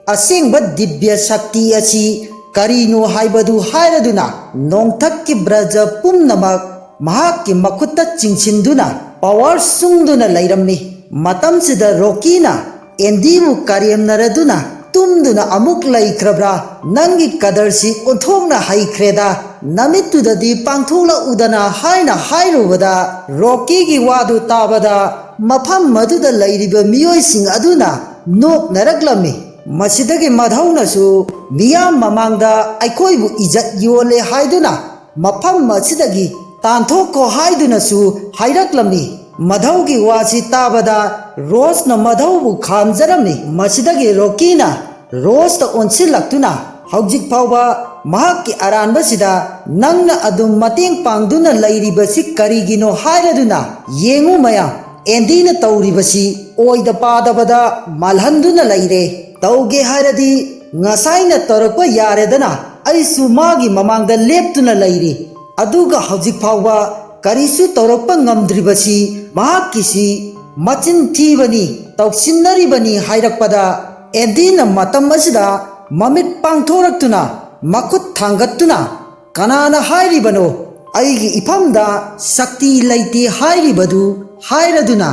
ꯑꯁꯦꯡꯕ ꯗꯤꯕ꯭ꯌ ꯁꯛꯇꯤ ꯑꯁꯤ ꯀꯔꯤꯅꯣ ꯍꯥꯏꯕꯗꯨ ꯍꯥꯏꯔꯗꯨꯅ ꯅꯣꯡꯊꯛꯀꯤ ꯕ꯭ꯔꯖ ꯄꯨꯝꯅꯃꯛ ꯃꯍꯥꯛꯀꯤ ꯃꯈꯨꯠꯇ ꯆꯤꯡꯁꯤꯟꯗꯨꯅ ꯄꯋꯥꯔ ꯁꯨꯡꯗꯨꯅ ꯂꯩꯔꯝꯃꯤ꯫ ꯃꯇꯝꯁꯤꯗ ꯔꯣꯀꯤꯅ ꯑꯦꯟꯗꯤꯕꯨ ꯀꯔꯦꯝꯅꯔꯗꯨꯅ ꯇꯨꯝꯗꯨꯅ ꯑꯃꯨꯛ ꯂꯩꯈ꯭ꯔꯕ꯭ꯔꯥ? "ꯅꯪꯒꯤ ꯀꯗꯔꯁꯤ ꯑꯣꯟꯊꯣꯛꯅ ꯍꯩꯈ꯭ꯔꯦꯗ, ꯅꯃꯤꯠꯇꯨꯗꯗꯤ ꯄꯥꯡꯊꯣꯛꯂꯛꯎꯗꯅ" ꯍꯥꯏꯅ ꯍꯥꯏꯔꯨꯕꯗ, ꯔꯣꯀꯤꯒꯤ ꯋꯥꯗꯨ ꯇꯥꯕꯗ ꯃꯐꯝ ꯑꯗꯨꯗ ꯂꯩꯔꯤꯕ ꯃꯤꯑꯣꯏꯁꯤꯡ ꯑꯗꯨꯅ ꯅꯣꯛꯅꯔꯛꯂꯝꯃꯤ꯫ ꯃꯁꯤꯗꯒꯤ ꯃꯙꯧꯅꯁꯨ ꯃꯤꯌꯥꯝ ꯃꯃꯥꯡꯗ ꯑꯩꯈꯣꯏꯕꯨ ꯏꯖꯠ ꯌꯣꯜꯂꯦ ꯍꯥꯏꯗꯨꯅ ꯃꯐꯝ ꯑꯁꯤꯗꯒꯤ ꯇꯥꯟꯊꯣꯛꯈꯣ ꯍꯥꯏꯗꯨꯅꯁꯨ ꯍꯥꯏꯔꯛꯂꯝꯃꯤ꯫ ꯃꯙꯧꯒꯤ ꯋꯥꯁꯤ ꯇꯥꯕꯗ ꯔꯣꯁꯅ ꯃꯙꯧꯕꯨ ꯈꯥꯝꯖꯔꯝꯃꯤ꯫ ꯃꯁꯤꯗꯒꯤ ꯔꯣꯀꯤꯅ ꯔꯣꯁꯇ ꯑꯣꯟꯁꯤꯜꯂꯛꯇꯨꯅ, "ꯍꯧꯖꯤꯛ ꯐꯥꯎꯕ ꯃꯍꯥꯛꯀꯤ ꯑꯔꯥꯟꯕꯁꯤꯗ ꯅꯪꯅ ꯑꯗꯨꯝ ꯃꯇꯦꯡ ꯄꯥꯡꯗꯨꯅ ꯂꯩꯔꯤꯕꯁꯤ ꯀꯔꯤꯒꯤꯅꯣ ꯍꯥꯏꯔꯗꯨꯅ ꯌꯦꯡꯉꯨ ꯃꯌꯥꯝ, ꯑꯦꯟꯗꯤꯅ ꯇꯧꯔꯤꯕꯁꯤ ꯑꯣꯏꯗ ꯄꯥꯗꯕꯗ ꯃꯥꯜꯍꯟꯗꯨꯅ ꯂꯩꯔꯦ꯫ ꯇꯧꯒꯦ ꯍꯥꯏꯔꯗꯤ ꯉꯁꯥꯏꯅ ꯇꯧꯔꯛꯄ ꯌꯥꯔꯦꯗꯅ, ꯑꯩꯁꯨ ꯃꯥꯒꯤ ꯃꯃꯥꯡꯗ ꯂꯦꯞꯇꯨꯅ ꯂꯩꯔꯤ꯫ ꯑꯗꯨꯒ ꯍꯧꯖꯤꯛ ꯐꯥꯎꯕ ꯀꯔꯤꯁꯨ ꯇꯧꯔꯛꯄ ꯉꯝꯗ꯭ꯔꯤꯕꯁꯤ ꯃꯍꯥꯛꯀꯤꯁꯤ ꯃꯆꯤꯟ ꯊꯤꯕꯅꯤ, ꯇꯧꯁꯤꯟꯅꯔꯤꯕꯅꯤ ꯍꯥꯏꯔꯛꯄꯗ ꯑꯦꯟꯗꯤꯅ ꯃꯇꯝ ꯑꯁꯤꯗ ꯃꯃꯤꯠ ꯄꯥꯡꯊꯣꯔꯛꯇꯨꯅ ꯃꯈꯨꯠ ꯊꯥꯡꯒꯠꯇꯨꯅ, "ꯀꯅꯥꯅ ꯍꯥꯏꯔꯤꯕꯅꯣ ꯑꯩꯒꯤ ꯏꯐꯝꯗ ꯁꯛꯇꯤ ꯂꯩꯇꯦ ꯍꯥꯏꯔꯤꯕꯗꯨ?" ꯍꯥꯏꯔꯗꯨꯅ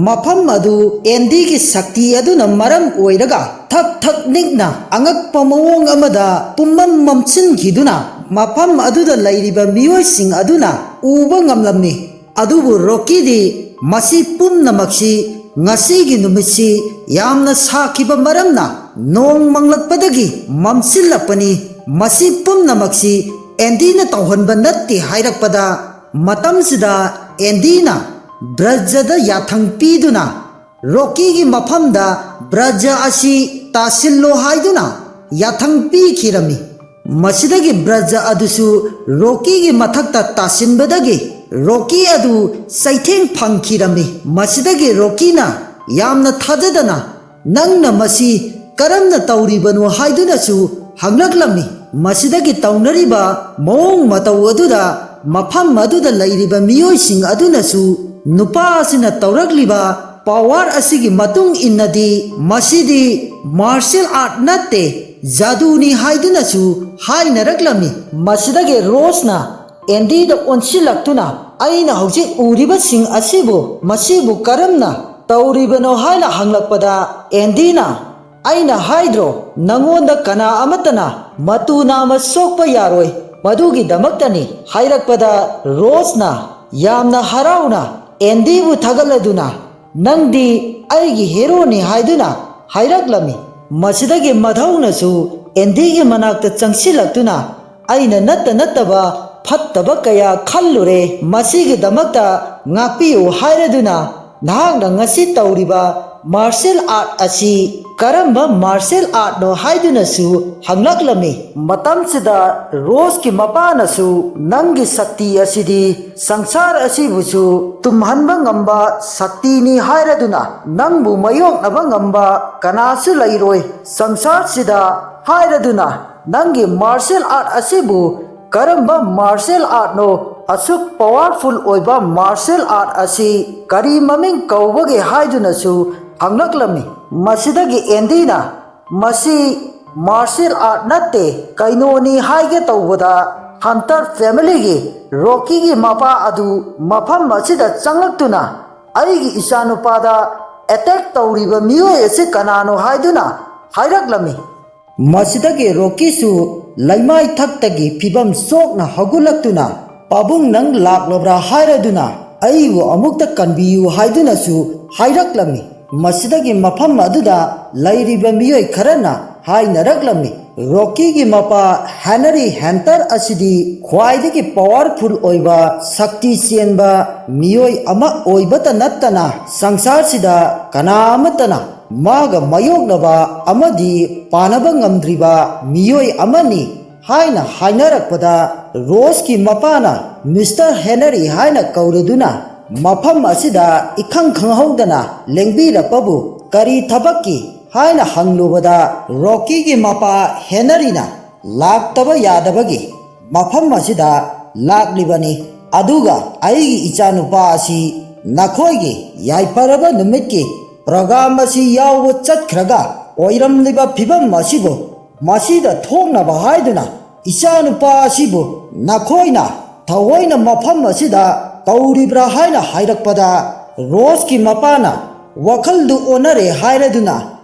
ꯃꯐꯝ ꯑꯗꯨ ꯑꯦꯟꯗꯤꯒꯤ ꯁꯛꯇꯤ ꯑꯗꯨꯅ ꯃꯔꯝ ꯑꯣꯏꯔꯒ ꯊꯛ ꯊꯛ ꯅꯤꯛꯅ ꯑꯉꯛꯄ ꯃꯑꯣꯡ ꯑꯃꯗ ꯄꯨꯝꯃꯝ ꯃꯝꯁꯤꯟꯈꯤꯗꯨꯅ ꯃꯐꯝ ꯑꯗꯨꯗ ꯂꯩꯔꯤꯕ ꯃꯤꯑꯣꯏꯁꯤꯡ ꯑꯗꯨꯅ ꯎꯕ ꯉꯝꯂꯝꯃꯤ꯫ ꯑꯗꯨꯕꯨ ꯔꯣꯀꯤꯗꯤ ꯃꯁꯤ ꯄꯨꯝꯅꯃꯛꯁꯤ ꯉꯁꯤꯒꯤ ꯅꯨꯃꯤꯠꯁꯤ ꯌꯥꯝꯅ ꯁꯥꯈꯤꯕ ꯃꯔꯝꯅ ꯅꯣꯡ ꯃꯪꯂꯛꯄꯗꯒꯤ ꯃꯝꯁꯤꯜꯂꯛꯄꯅꯤ, ꯃꯁꯤ ꯄꯨꯝꯅꯃꯛꯁꯤ ꯑꯦꯟꯗꯤꯅ ꯇꯧꯍꯟꯕ ꯅꯠꯇꯦ ꯍꯥꯏꯔꯛꯄꯗ, ꯃꯇꯝꯁꯤꯗ ꯑꯦꯟꯗꯤꯅ ꯕ꯭ꯔꯖꯗ ꯌꯥꯊꯪ ꯄꯤꯗꯨꯅ ꯔꯣꯀꯤꯒꯤ ꯃꯐꯝꯗ ꯕ꯭ꯔꯖ ꯑꯁꯤ ꯇꯥꯁꯤꯜꯂꯣ ꯍꯥꯏꯗꯨꯅ ꯌꯥꯊꯪ ꯄꯤꯈꯤꯔꯝꯃꯤ꯫ ꯃꯁꯤꯗꯒꯤ ꯕ꯭ꯔꯖ ꯑꯗꯨꯁꯨ ꯔꯣꯀꯤꯒꯤ ꯃꯊꯛꯇ ꯇꯥꯁꯤꯟꯕꯗꯒꯤ ꯔꯣꯀꯤ ꯑꯗꯨ ꯆꯩꯊꯦꯡ ꯐꯪꯈꯤꯔꯝꯃꯤ꯫ ꯃꯁꯤꯗꯒꯤ ꯔꯣꯀꯤꯅ ꯌꯥꯝꯅ ꯊꯥꯖꯗꯅ, "ꯅꯪꯅ ꯃꯁꯤ ꯀꯔꯝꯅ ꯇꯧꯔꯤꯕꯅꯣ?" ꯍꯥꯏꯗꯨꯅꯁꯨ ꯍꯪꯂꯛꯂꯝꯃꯤ꯫ ꯃꯁꯤꯗꯒꯤ ꯇꯧꯅꯔꯤꯕ ꯃꯑꯣꯡ ꯃꯇꯧ ꯑꯗꯨꯗ ꯃꯐꯝ ꯑꯗꯨꯗ ꯂꯩꯔꯤꯕ ꯃꯤꯑꯣꯏꯁꯤꯡ ꯑꯗꯨꯅꯁꯨ, "ꯅꯨꯄꯥ ꯑꯁꯤꯅ ꯇꯧꯔꯛꯂꯤꯕ ꯄꯋꯥꯔ ꯑꯁꯤꯒꯤ ꯃꯇꯨꯡ ꯏꯟꯅꯗꯤ ꯃꯁꯤꯗꯤ ꯃꯥꯔꯁꯤꯌꯦꯜ ꯑꯥꯔꯠ ꯅꯠꯇꯦ, ꯖꯥꯗꯨꯅꯤ" ꯍꯥꯏꯗꯨꯅꯁꯨ ꯍꯥꯏꯅꯔꯛꯂꯝꯃꯤ꯫ ꯃꯁꯤꯗꯒꯤ ꯔꯣꯁꯅ ꯑꯦꯟꯗꯤꯗ ꯑꯣꯟꯁꯤꯜꯂꯛꯇꯨꯅ, "ꯑꯩꯅ ꯍꯧꯖꯤꯛ ꯎꯔꯤꯕꯁꯤꯡ ꯑꯁꯤꯕꯨ, ꯃꯁꯤꯕꯨ ꯀꯔꯝꯅ ꯇꯧꯔꯤꯕꯅꯣ?" ꯍꯥꯏꯅ ꯍꯪꯂꯛꯄꯗ, ꯑꯦꯟꯗꯤꯅ, "ꯑꯩꯅ ꯍꯥꯏꯗ꯭ꯔꯣ, ꯅꯉꯣꯟꯗ ꯀꯅꯥ ꯑꯃꯠꯇꯅ ꯃꯇꯨ ꯅꯥꯝꯃ ꯁꯣꯛꯄ ꯌꯥꯔꯣꯏ, ꯃꯗꯨꯒꯤꯗꯃꯛꯇꯅꯤ" ꯍꯥꯏꯔꯛꯄꯗ, ꯔꯣꯁꯅ ꯌꯥꯝꯅ ꯍꯔꯥꯎꯅ ꯑꯦꯟꯗꯤꯕꯨ ꯊꯥꯒꯠꯂꯗꯨꯅ, "ꯅꯪꯗꯤ ꯑꯩꯒꯤ ꯍꯦꯔꯣꯅꯤ" ꯍꯥꯏꯗꯨꯅ ꯍꯥꯏꯔꯛꯂꯝꯃꯤ꯫ ꯃꯁꯤꯗꯒꯤ ꯃꯙꯧꯅꯁꯨ ꯑꯦꯟꯗꯤꯒꯤ ꯃꯅꯥꯛꯇ ꯆꯪꯁꯤꯜꯂꯛꯇꯨꯅ, "ꯑꯩꯅ ꯅꯠꯇ ꯅꯠꯇꯕ ꯐꯠꯇꯕ ꯀꯌꯥ ꯈꯜꯂꯨꯔꯦ, ꯃꯁꯤꯒꯤꯗꯃꯛꯇ ꯉꯥꯛꯄꯤꯌꯨ" ꯍꯥꯏꯔꯗꯨꯅ, "ꯅꯍꯥꯛꯅ ꯉꯁꯤ ꯇꯧꯔꯤꯕ ꯃꯥꯔꯁꯦꯜ ꯑꯥꯔꯠ ꯑꯁꯤ ꯀꯔꯝꯕ ꯃꯥꯔꯁꯦꯜ ꯑꯥꯔꯠꯅꯣ ꯍꯥꯏꯗꯨꯅꯁꯨ ꯍꯪꯂꯛꯂꯝꯃꯤ꯫ ꯃꯇꯝꯁꯤꯗ ꯔꯣꯁꯀꯤ ꯃꯄꯥꯅꯁꯨ, "ꯅꯪꯒꯤ ꯁꯛꯇꯤ ꯑꯁꯤꯗꯤ ꯁꯪꯁꯥꯔ ꯑꯁꯤꯕꯨꯁꯨ ꯇꯨꯝꯍꯟꯕ ꯉꯝꯕ ꯁꯛꯇꯤꯅꯤ ꯍꯥꯏꯔꯗꯨꯅ, ꯅꯪꯕꯨ ꯃꯥꯌꯣꯛꯅꯕ ꯉꯝꯕ ꯀꯅꯥꯁꯨ ꯂꯩꯔꯣꯏ ꯁꯪꯁꯥꯔꯁꯤꯗ" ꯍꯥꯏꯔꯗꯨꯅ, ꯅꯪꯒꯤ ꯃꯥꯔꯁꯦꯜ ꯑꯥꯔꯠ ꯑꯁꯤꯕꯨ ꯀꯔꯝꯕ ꯃꯥꯔꯁꯦꯜ ꯑꯥꯔꯠꯅꯣ? ꯑꯁꯨꯛ ꯄꯋꯥꯔꯐꯨꯜ ꯑꯣꯏꯕ ꯃꯥꯔꯁꯦꯜ ꯑꯥꯔꯠ ꯑꯁꯤ ꯀꯔꯤ ꯃꯃꯤꯡ ꯀꯧꯕꯒꯦ ꯍꯥꯏꯗꯨꯅꯁꯨ ꯍꯪꯂꯛꯂꯝꯃꯤ꯫ ꯃꯁꯤꯗꯒꯤ ꯑꯦꯟꯗꯤꯅ, "ꯃꯁꯤ ꯃꯥꯔꯁꯦꯜ ꯑꯥꯔꯠ ꯅꯠꯇꯦ, ꯀꯩꯅꯣꯅꯤ ꯍꯥꯏꯒꯦ ꯇꯧꯕꯗ, ꯍꯟꯇꯔ ꯐꯦꯃꯤꯂꯤꯒꯤ ꯔꯣꯀꯤꯒꯤ ꯃꯄꯥ ꯑꯗꯨ ꯃꯐꯝ ꯑꯁꯤꯗ ꯆꯪꯂꯛꯇꯨꯅ ꯑꯩꯒꯤ ꯏꯆꯥꯅꯨꯄꯥꯗ ꯑꯦꯇꯦꯛ ꯇꯧꯔꯤꯕ ꯃꯤꯑꯣꯏ ꯑꯁꯤ ꯀꯅꯥꯅꯣ?" ꯍꯥꯏꯗꯨꯅ ꯍꯥꯏꯔꯛꯂꯝꯃꯤ꯫ ꯃꯁꯤꯗꯒꯤ ꯔꯣꯀꯤꯁꯨ ꯂꯩꯃꯥꯏ ꯊꯛꯇꯒꯤ ꯐꯤꯕꯝ ꯁꯣꯛꯅ ꯍꯧꯒꯠꯂꯛꯇꯨꯅ, "ꯄꯥꯕꯨꯡ, ꯅꯪ ꯂꯥꯛꯂꯕ꯭ꯔꯥ ꯍꯥꯏꯔꯗꯨꯅ ꯑꯩꯕꯨ ꯑꯃꯨꯛꯇ ꯀꯟꯕꯤꯌꯨ" ꯍꯥꯏꯗꯨꯅꯁꯨ ꯍꯥꯏꯔꯛꯂꯝꯃꯤ꯫ ꯃꯁꯤꯗꯒꯤ ꯃꯐꯝ ꯑꯗꯨꯗ ꯂꯩꯔꯤꯕ ꯃꯤꯑꯣꯏ ꯈꯔꯅ ꯍꯥꯏꯅꯔꯛꯂꯝꯃꯤ, "ꯔꯣꯀꯤꯒꯤ ꯃꯄꯥ ꯍꯦꯅꯔꯤ ꯍꯟꯇꯔ ꯑꯁꯤꯗꯤ ꯈ꯭ꯋꯥꯏꯗꯒꯤ ꯄꯋꯥꯔꯐꯨꯜ ꯑꯣꯏꯕ, ꯁꯛꯇꯤ ꯆꯦꯟꯕ ꯃꯤꯑꯣꯏ ꯑꯃ ꯑꯣꯏꯕꯇ ꯅꯠꯇꯅ, ꯁꯪꯁꯥꯔꯁꯤꯗ ꯀꯅꯥ ꯑꯃꯠꯇꯅ ꯃꯥꯒ ꯃꯥꯌꯣꯛꯅꯕ ꯑꯃꯗꯤ ꯄꯥꯅꯕ ꯉꯝꯗ꯭ꯔꯤꯕ ꯃꯤꯑꯣꯏ ꯑꯃꯅꯤ" ꯍꯥꯏꯅ ꯍꯥꯏꯅꯔꯛꯄꯗ, ꯔꯣꯁꯀꯤ ꯃꯄꯥꯅ ꯃꯤꯁꯇꯔ ꯍꯦꯅꯔꯤ ꯍꯥꯏꯅ ꯀꯧꯔꯗꯨꯅ ꯃꯐꯝ ꯑꯁꯤꯗ ꯏꯈꯪ ꯈꯪꯍꯧꯗꯅ ꯂꯦꯡꯕꯤꯔꯛꯄꯕꯨ ꯀꯔꯤ ꯊꯕꯛꯀꯤ ꯍꯥꯏꯅ ꯍꯪꯂꯨꯕꯗ, ꯔꯣꯀꯤꯒꯤ ꯃꯄꯥ ꯍꯦꯅꯔꯤꯅ ꯂꯥꯛꯇꯕ ꯌꯥꯗꯕꯒꯤ ꯃꯐꯝ ꯑꯁꯤꯗ ꯂꯥꯛꯂꯤꯕꯅꯤ, ꯑꯗꯨꯒ ꯑꯩꯒꯤ ꯏꯆꯥꯅꯨꯄꯥ ꯑꯁꯤ ꯅꯈꯣꯏꯒꯤ ꯌꯥꯏꯐꯔꯕ ꯅꯨꯃꯤꯠꯀꯤ ꯄ꯭ꯔꯣꯒ꯭ꯔꯥꯝ ꯑꯁꯤ ꯌꯥꯎꯕ ꯆꯠꯈ꯭ꯔꯒ ꯑꯣꯏꯔꯝꯂꯤꯕ ꯐꯤꯕꯝ ꯑꯁꯤꯕꯨ ꯃꯁꯤꯗ ꯊꯣꯛꯅꯕ ꯍꯥꯏꯗꯨꯅ ꯏꯆꯥꯅꯨꯄꯥ ꯑꯁꯤꯕꯨ ꯅꯈꯣꯏꯅ ꯊꯑꯣꯏꯅ ꯃꯐꯝ ꯑꯁꯤꯗ ꯀꯧꯔꯤꯕ꯭ꯔꯥ ꯍꯥꯏꯅ ꯍꯥꯏꯔꯛꯄꯗ, ꯔꯣꯁꯀꯤ ꯃꯄꯥꯅ ꯋꯥꯈꯜꯗꯨ ꯑꯣꯟꯅꯔꯦ ꯍꯥꯏꯔꯗꯨꯅ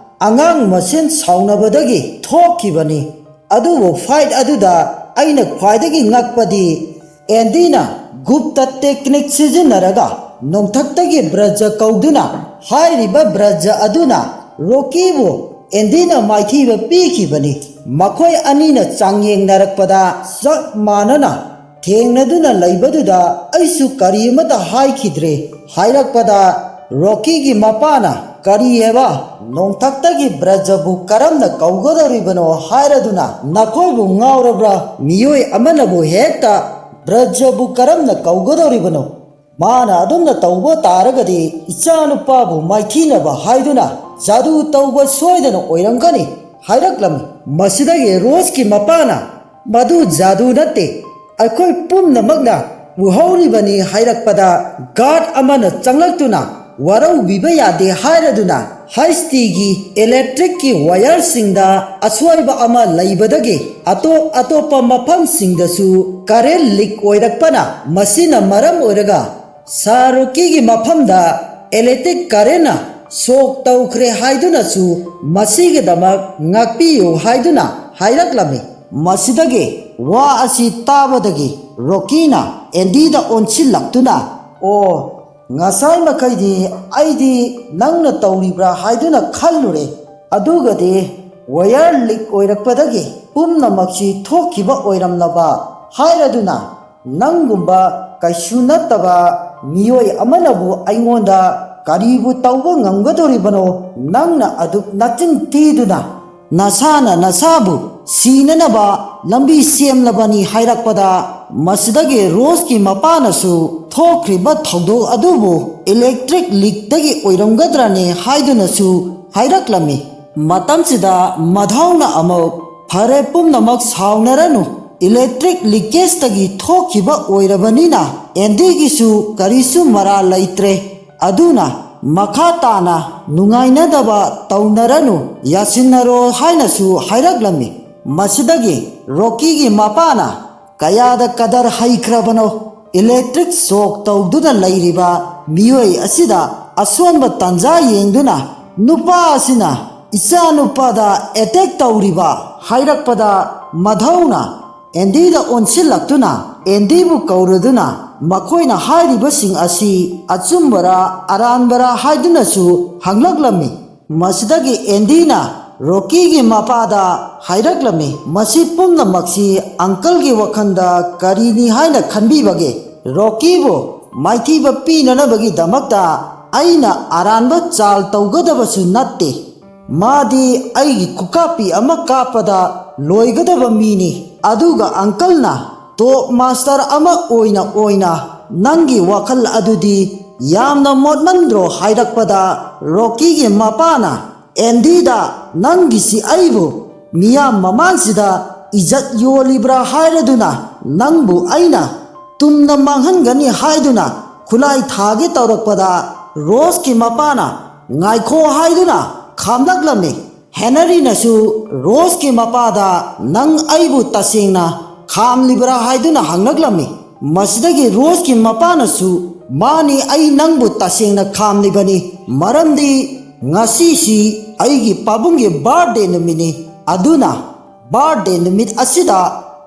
ꯑꯉꯥꯡ ꯃꯁꯦꯟ ꯁꯥꯎꯅꯕꯗꯒꯤ ꯊꯣꯛꯈꯤꯕꯅꯤ꯫ ꯑꯗꯨꯕꯨ ꯐꯥꯏꯠ ꯑꯗꯨꯗ ꯑꯩꯅ ꯈ꯭ꯋꯥꯏꯗꯒꯤ ꯉꯛꯄꯗꯤ, ꯑꯦꯟꯗꯤꯅ ꯒꯨꯞꯇ ꯇꯦꯛꯅꯤꯛ ꯁꯤꯖꯤꯟꯅꯔꯒ ꯅꯣꯡꯊꯛꯇꯒꯤ ꯕ꯭ꯔꯖ ꯀꯧꯗꯨꯅ ꯍꯥꯏꯔꯤꯕ ꯕ꯭ꯔꯖ ꯑꯗꯨꯅ ꯔꯣꯀꯤꯕꯨ ꯑꯦꯟꯗꯤꯅ ꯃꯥꯏꯊꯤꯕ ꯄꯤꯈꯤꯕꯅꯤ꯫ ꯃꯈꯣꯏ ꯑꯅꯤꯅ ꯆꯥꯡꯌꯦꯡꯅꯔꯛꯄꯗ ꯆꯞ ꯃꯥꯟꯅꯅ ꯊꯦꯡꯅꯗꯨꯅ ꯂꯩꯕꯗꯨꯗ ꯑꯩꯁꯨ ꯀꯔꯤ ꯑꯃꯠꯇ ꯍꯥꯏꯈꯤꯗ꯭ꯔꯦ꯫ ꯍꯥꯏꯔꯛꯄꯗ ꯔꯣꯀꯤꯒꯤ ꯃꯄꯥꯅ "ꯀꯔꯤ ꯍꯥꯏꯕ? ꯅꯣꯡꯊꯛꯇꯒꯤ ꯕ꯭ꯔꯖꯕꯨ ꯀꯔꯝꯅ ꯀꯧꯒꯗꯧꯔꯤꯕꯅꯣ ꯍꯥꯏꯔꯗꯨꯅ ꯅꯈꯣꯏꯕꯨ ꯉꯥꯎꯔꯕ꯭ꯔꯥ? ꯃꯤꯑꯣꯏ ꯑꯃꯅꯕꯨ ꯍꯦꯛꯇ ꯕ꯭ꯔꯖꯕꯨ ꯀꯔꯝꯅ ꯀꯧꯒꯗꯧꯔꯤꯕꯅꯣ? ꯃꯥꯅ ꯑꯗꯨꯝꯅ ꯇꯧꯕ ꯇꯥꯔꯒꯗꯤ ꯏꯆꯥꯅꯨꯄꯥꯕꯨ ꯃꯥꯏꯊꯤꯅꯕ ꯍꯥꯏꯗꯨꯅ ꯖꯥꯗꯨ ꯇꯧꯕ ꯁꯣꯏꯗꯅ ꯑꯣꯏꯔꯝꯒꯅꯤ" ꯍꯥꯏꯔꯛꯂꯝꯃꯤ꯫ ꯃꯁꯤꯗꯒꯤ ꯔꯣꯁꯀꯤ ꯃꯄꯥꯅ, "ꯃꯗꯨ ꯖꯥꯗꯨ ꯅꯠꯇꯦ, ꯑꯩꯈꯣꯏ ꯄꯨꯝꯅꯃꯛꯅ ꯎꯍꯧꯔꯤꯕꯅꯤ" ꯍꯥꯏꯔꯛꯄꯗ, ꯒꯥꯔꯗ ꯑꯃꯅ ꯆꯪꯂꯛꯇꯨꯅ, "ꯋꯥꯔꯧꯕꯤꯕ ꯌꯥꯗꯦ" ꯍꯥꯏꯔꯗꯨꯅ, ꯍꯩꯁꯇꯤꯒꯤ ꯏꯂꯦꯛꯇ꯭ꯔꯤꯛꯀꯤ ꯋꯥꯌꯔꯁꯤꯡꯗ ꯑꯁꯣꯏꯕ ꯑꯃ ꯂꯩꯕꯗꯒꯤ ꯑꯇꯣꯞ ꯑꯇꯣꯞꯄ ꯃꯐꯝꯁꯤꯡꯗꯁꯨ ꯀꯔꯦꯟ ꯂꯤꯛ ꯑꯣꯏꯔꯛꯄꯅ, ꯃꯁꯤꯅ ꯃꯔꯝ ꯑꯣꯏꯔꯒ ꯁꯥꯔꯨꯀꯤꯒꯤ ꯃꯐꯝꯗ ꯏꯂꯦꯛꯇ꯭ꯔꯤꯛ ꯀꯔꯦꯟꯅ ꯁꯣꯛ ꯇꯧꯈ꯭ꯔꯦ ꯍꯥꯏꯗꯨꯅꯁꯨ, ꯃꯁꯤꯒꯤꯗꯃꯛ ꯉꯥꯛꯄꯤꯌꯨ ꯍꯥꯏꯗꯨꯅ ꯍꯥꯏꯔꯛꯂꯝꯃꯤ꯫ ꯃꯁꯤꯗꯒꯤ ꯋꯥ ꯑꯁꯤ ꯇꯥꯕꯗꯒꯤ ꯔꯣꯀꯤꯅ ꯑꯦꯟꯗꯤꯗ ꯑꯣꯟꯁꯤꯜꯂꯛꯇꯨꯅ, "ꯑꯣ, ꯉꯁꯥꯏ ꯃꯈꯩꯗꯤ ꯑꯩꯗꯤ ꯅꯪꯅ ꯇꯧꯔꯤꯕ꯭ꯔꯥ ꯍꯥꯏꯗꯨꯅ ꯈꯜꯂꯨꯔꯦ꯫ ꯑꯗꯨꯒꯗꯤ ꯋꯥꯌꯔ ꯂꯤꯛ ꯑꯣꯏꯔꯛꯄꯗꯒꯤ ꯄꯨꯝꯅꯃꯛꯁꯤ ꯊꯣꯛꯈꯤꯕ ꯑꯣꯏꯔꯝꯂꯕ ꯍꯥꯏꯔꯗꯨꯅ, ꯅꯪꯒꯨꯝꯕ ꯀꯩꯁꯨ ꯅꯠꯇꯕ ꯃꯤꯑꯣꯏ ꯑꯃꯅꯕꯨ ꯑꯩꯉꯣꯟꯗ ꯀꯔꯤꯕꯨ ꯇꯧꯕ ꯉꯝꯒꯗꯧꯔꯤꯕꯅꯣ? ꯅꯪꯅ ꯑꯗꯨꯛ ꯅꯆꯤꯟ ꯊꯤꯗꯨꯅ ꯅꯁꯥꯅ ꯅꯁꯥꯕꯨ ꯁꯤꯅꯅꯕ ꯂꯝꯕꯤ ꯁꯦꯝꯂꯕꯅꯤ" ꯍꯥꯏꯔꯛꯄꯗ, ꯃꯁꯤꯗꯒꯤ ꯔꯣꯁꯀꯤ ꯃꯄꯥꯅꯁꯨ ꯊꯣꯛꯈ꯭ꯔꯤꯕ ꯊꯧꯗꯣꯛ ꯑꯗꯨꯕꯨ ꯏꯂꯦꯛꯇ꯭ꯔꯤꯛ ꯂꯤꯛꯇꯒꯤ ꯑꯣꯏꯔꯝꯒꯗ꯭ꯔꯅꯦ ꯍꯥꯏꯗꯨꯅꯁꯨ ꯍꯥꯏꯔꯛꯂꯝꯃꯤ꯫ ꯃꯇꯝꯁꯤꯗ ꯃꯙꯧꯅ ꯑꯃꯨꯛ, "ꯐꯔꯦ, ꯄꯨꯝꯅꯃꯛ ꯁꯥꯎꯅꯔꯅꯨ, ꯏꯂꯦꯛꯇ꯭ꯔꯤꯛ ꯂꯤꯀꯦꯖꯇꯒꯤ ꯊꯣꯛꯈꯤꯕ ꯑꯣꯏꯔꯕꯅꯤꯅ ꯑꯦꯟꯗꯤꯒꯤꯁꯨ ꯀꯔꯤꯁꯨ ꯃꯔꯥꯜ ꯂꯩꯇ꯭ꯔꯦ꯫ ꯑꯗꯨꯅ ꯃꯈꯥ ꯇꯥꯅ ꯅꯨꯡꯉꯥꯏꯅꯗꯕ ꯇꯧꯅꯔꯅꯨ, ꯌꯥꯁꯤꯟꯅꯔꯣ" ꯍꯥꯏꯅꯁꯨ ꯍꯥꯏꯔꯛꯂꯝꯃꯤ꯫ ꯃꯁꯤꯗꯒꯤ ꯔꯣꯀꯤꯒꯤ ꯃꯄꯥꯅ, "ꯀꯌꯥꯗ ꯀꯗꯔ ꯍꯩꯈ꯭ꯔꯕꯅꯣ! ꯏꯂꯦꯛꯇ꯭ꯔꯤꯛ ꯁꯣꯛ ꯇꯧꯗꯨꯅ ꯂꯩꯔꯤꯕ ꯃꯤꯑꯣꯏ ꯑꯁꯤꯗ ꯑꯁꯣꯟꯕ ꯇꯥꯟꯖꯥ ꯌꯦꯡꯗꯨꯅ ꯅꯨꯄꯥ ꯑꯁꯤꯅ ꯏꯆꯥꯅꯨꯄꯥꯗ ꯑꯦꯇꯦꯛ ꯇꯧꯔꯤꯕ" ꯍꯥꯏꯔꯛꯄꯗ, ꯃꯙꯧꯅ ꯑꯦꯟꯗꯤꯗ ꯑꯣꯟꯁꯤꯜꯂꯛꯇꯨꯅ ꯑꯦꯟꯗꯤꯕꯨ ꯀꯧꯔꯗꯨꯅ ꯃꯈꯣꯏꯅ ꯍꯥꯏꯔꯤꯕꯁꯤꯡ ꯑꯁꯤ ꯑꯆꯨꯝꯕꯔꯥ ꯑꯔꯥꯟꯕꯔꯥ ꯍꯥꯏꯗꯨꯅꯁꯨ ꯍꯪꯂꯛꯂꯝꯃꯤ꯫ ꯃꯁꯤꯗꯒꯤ ꯑꯦꯟꯗꯤꯅ ꯔꯣꯀꯤꯒꯤ ꯃꯄꯥꯗ ꯍꯥꯏꯔꯛꯂꯝꯃꯤ, "ꯃꯁꯤ ꯄꯨꯝꯅꯃꯛꯁꯤ ꯑꯪꯀꯜꯒꯤ ꯋꯥꯈꯜꯗ ꯀꯔꯤꯅꯤ ꯍꯥꯏꯅ ꯈꯟꯕꯤꯕꯒꯦ? ꯔꯣꯀꯤꯕꯨ ꯃꯥꯏꯊꯤꯕ ꯄꯤꯅꯅꯕꯒꯤꯗꯃꯛꯇ ꯑꯩꯅ ꯑꯔꯥꯟꯕ ꯆꯥꯜ ꯇꯧꯒꯗꯕꯁꯨ ꯅꯠꯇꯦ꯫ ꯃꯥꯗꯤ ꯑꯩꯒꯤ ꯈꯨꯀꯥꯞꯄꯤ ꯑꯃ ꯀꯥꯞꯄꯗ ꯂꯣꯏꯒꯗꯕ ꯃꯤꯅꯤ꯫ ꯑꯗꯨꯒ ꯑꯪꯀꯜꯅ ꯇꯣꯞ ꯃꯥꯁꯇꯔ ꯑꯃ ꯑꯣꯏꯅ ꯑꯣꯏꯅ ꯅꯪꯒꯤ ꯋꯥꯈꯜ ꯑꯗꯨꯗꯤ ꯌꯥꯝꯅ ꯃꯣꯠꯃꯟꯗ꯭ꯔꯣ ꯍꯥꯏꯔꯛꯄꯗ, ꯔꯣꯀꯤꯒꯤ ꯃꯄꯥꯅ ꯑꯦꯟꯗꯤꯗ, "ꯅꯪꯒꯤꯁꯤ ꯑꯩꯕꯨ ꯃꯤꯌꯥꯝ ꯃꯃꯥꯡꯁꯤꯗ ꯏꯖꯠ ꯌꯣꯜꯂꯤꯕ꯭ꯔꯥ ꯍꯥꯏꯔꯗꯨꯅ ꯅꯪꯕꯨ ꯑꯩꯅ ꯇꯨꯝꯅ ꯃꯥꯡꯍꯟꯒꯅꯤ" ꯍꯥꯏꯗꯨꯅ ꯈꯨꯠꯂꯥꯏ ꯊꯥꯒꯦ ꯇꯧꯔꯛꯄꯗ, ꯔꯣꯁꯀꯤ ꯃꯄꯥꯅ "ꯉꯥꯏꯈꯣ" ꯍꯥꯏꯗꯨꯅ ꯈꯥꯝꯂꯛꯂꯝꯃꯤ꯫ ꯍꯦꯅꯔꯤꯅꯁꯨ ꯔꯣꯁꯀꯤ ꯃꯄꯥꯗ "ꯅꯪ ꯑꯩꯕꯨ ꯇꯁꯦꯡꯅ ꯈꯥꯝꯂꯤꯕ꯭ꯔꯥ?" ꯍꯥꯏꯗꯨꯅ ꯍꯪꯂꯛꯂꯝꯃꯤ꯫ ꯃꯁꯤꯗꯒꯤ ꯔꯣꯁꯀꯤ ꯃꯄꯥꯅꯁꯨ, "ꯃꯥꯅꯤ, ꯑꯩ ꯅꯪꯕꯨ ꯇꯁꯦꯡꯅ ꯈꯥꯝꯂꯤꯕꯅꯤ, ꯃꯔꯝꯗꯤ ꯉꯁꯤꯁꯤ ꯑꯩꯒꯤ ꯄꯥꯕꯨꯡꯒꯤ ꯕꯥꯔꯗꯦ ꯅꯨꯃꯤꯠꯅꯤ, ꯑꯗꯨꯅ ꯕꯥꯔꯗꯦ ꯅꯨꯃꯤꯠ ꯑꯁꯤꯗ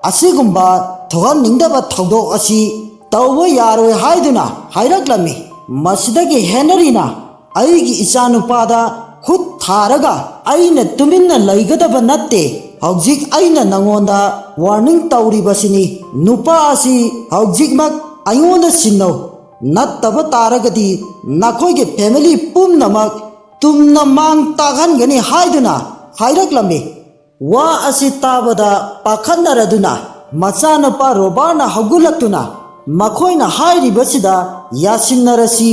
ꯑꯁꯤꯒꯨꯝꯕ ꯊꯣꯛꯍꯟꯅꯤꯡꯗꯕ ꯊꯧꯗꯣꯛ ꯑꯁꯤ ꯇꯧꯕ ꯌꯥꯔꯣꯏ" ꯍꯥꯏꯗꯨꯅ ꯍꯥꯏꯔꯛꯂꯝꯃꯤ꯫ ꯃꯁꯤꯗꯒꯤ ꯍꯦꯅꯔꯤꯅ, "ꯑꯩꯒꯤ ꯏꯆꯥꯅꯨꯄꯥꯗ ꯈꯨꯠ ꯊꯥꯔꯒ ꯑꯩꯅ ꯇꯨꯃꯤꯟꯅ ꯂꯩꯒꯗꯕ ꯅꯠꯇꯦ꯫ ꯍꯧꯖꯤꯛ ꯑꯩꯅ ꯅꯉꯣꯟꯗ ꯋꯥꯔꯅꯤꯡ ꯇꯧꯔꯤꯕꯁꯤꯅꯤ꯫ ꯅꯨꯄꯥ ꯑꯁꯤ ꯍꯧꯖꯤꯛꯃꯛ ꯑꯩꯉꯣꯟꯗ ꯁꯤꯟꯅꯧ, ꯅꯠꯇꯕ ꯇꯥꯔꯒꯗꯤ ꯅꯈꯣꯏꯒꯤ ꯐꯦꯃꯤꯂꯤ ꯄꯨꯝꯅꯃꯛ ꯇꯨꯝꯅ ꯃꯥꯡ ꯇꯥꯛꯍꯟꯒꯅꯤ" ꯍꯥꯏꯗꯨꯅ ꯍꯥꯏꯔꯛꯂꯝꯃꯤ꯫ ꯋꯥ ꯑꯁꯤ ꯇꯥꯕꯗ ꯄꯥꯈꯠꯅꯔꯗꯨꯅ ꯃꯆꯥꯅꯨꯄꯥ ꯔꯣꯕꯥꯔꯠꯅ ꯍꯧꯒꯠꯂꯛꯇꯨꯅ ꯃꯈꯣꯏꯅ ꯍꯥꯏꯔꯤꯕꯁꯤꯗ ꯌꯥꯁꯤꯟꯅꯔꯁꯤ,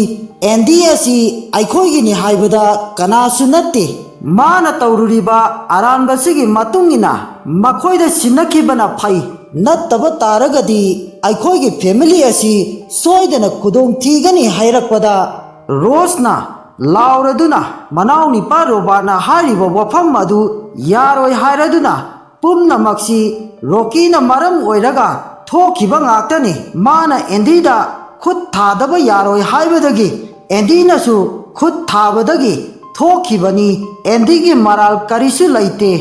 ꯑꯦꯟꯗꯤ ꯑꯁꯤ ꯑꯩꯈꯣꯏꯒꯤꯅꯤ ꯍꯥꯏꯕꯗ ꯀꯅꯥꯁꯨ ꯅꯠꯇꯦ꯫ ꯃꯥꯅ ꯇꯧꯔꯨꯔꯤꯕ ꯑꯔꯥꯟꯕꯁꯤꯒꯤ ꯃꯇꯨꯡ ꯏꯟꯅ ꯃꯈꯣꯏꯗ ꯁꯤꯟꯅꯈꯤꯕꯅ ꯐꯩ, ꯅꯠꯇꯕ ꯇꯥꯔꯒꯗꯤ ꯑꯩꯈꯣꯏꯒꯤ ꯐꯦꯃꯤꯂꯤ ꯑꯁꯤ ꯁꯣꯏꯗꯅ ꯈꯨꯗꯣꯡ ꯊꯤꯒꯅꯤ ꯍꯥꯏꯔꯛꯄꯗ, ꯔꯣꯁꯅ ꯂꯥꯎꯔꯗꯨꯅ ꯃꯅꯥꯎꯅꯤꯄꯥ ꯔꯣꯕꯥꯔꯠꯅ ꯍꯥꯏꯔꯤꯕ ꯋꯥꯐꯝ ꯑꯗꯨ ꯌꯥꯔꯣꯏ ꯍꯥꯏꯔꯗꯨꯅ, ꯄꯨꯝꯅꯃꯛꯁꯤ ꯔꯣꯀꯤꯅ ꯃꯔꯝ ꯑꯣꯏꯔꯒ ꯊꯣꯛꯈꯤꯕ ꯉꯥꯛꯇꯅꯤ꯫ ꯃꯥꯅ ꯑꯦꯟꯗꯤꯗ ꯈꯨꯠ ꯊꯥꯗꯕ ꯌꯥꯔꯣꯏ ꯍꯥꯏꯕꯗꯒꯤ ꯑꯦꯟꯗꯤꯅꯁꯨ ꯈꯨꯠ ꯊꯥꯕꯗꯒꯤ ꯊꯣꯛꯈꯤꯕꯅꯤ꯫ ꯑꯦꯟꯗꯤꯒꯤ ꯃꯔꯥꯜ ꯀꯔꯤꯁꯨ ꯂꯩꯇꯦ꯫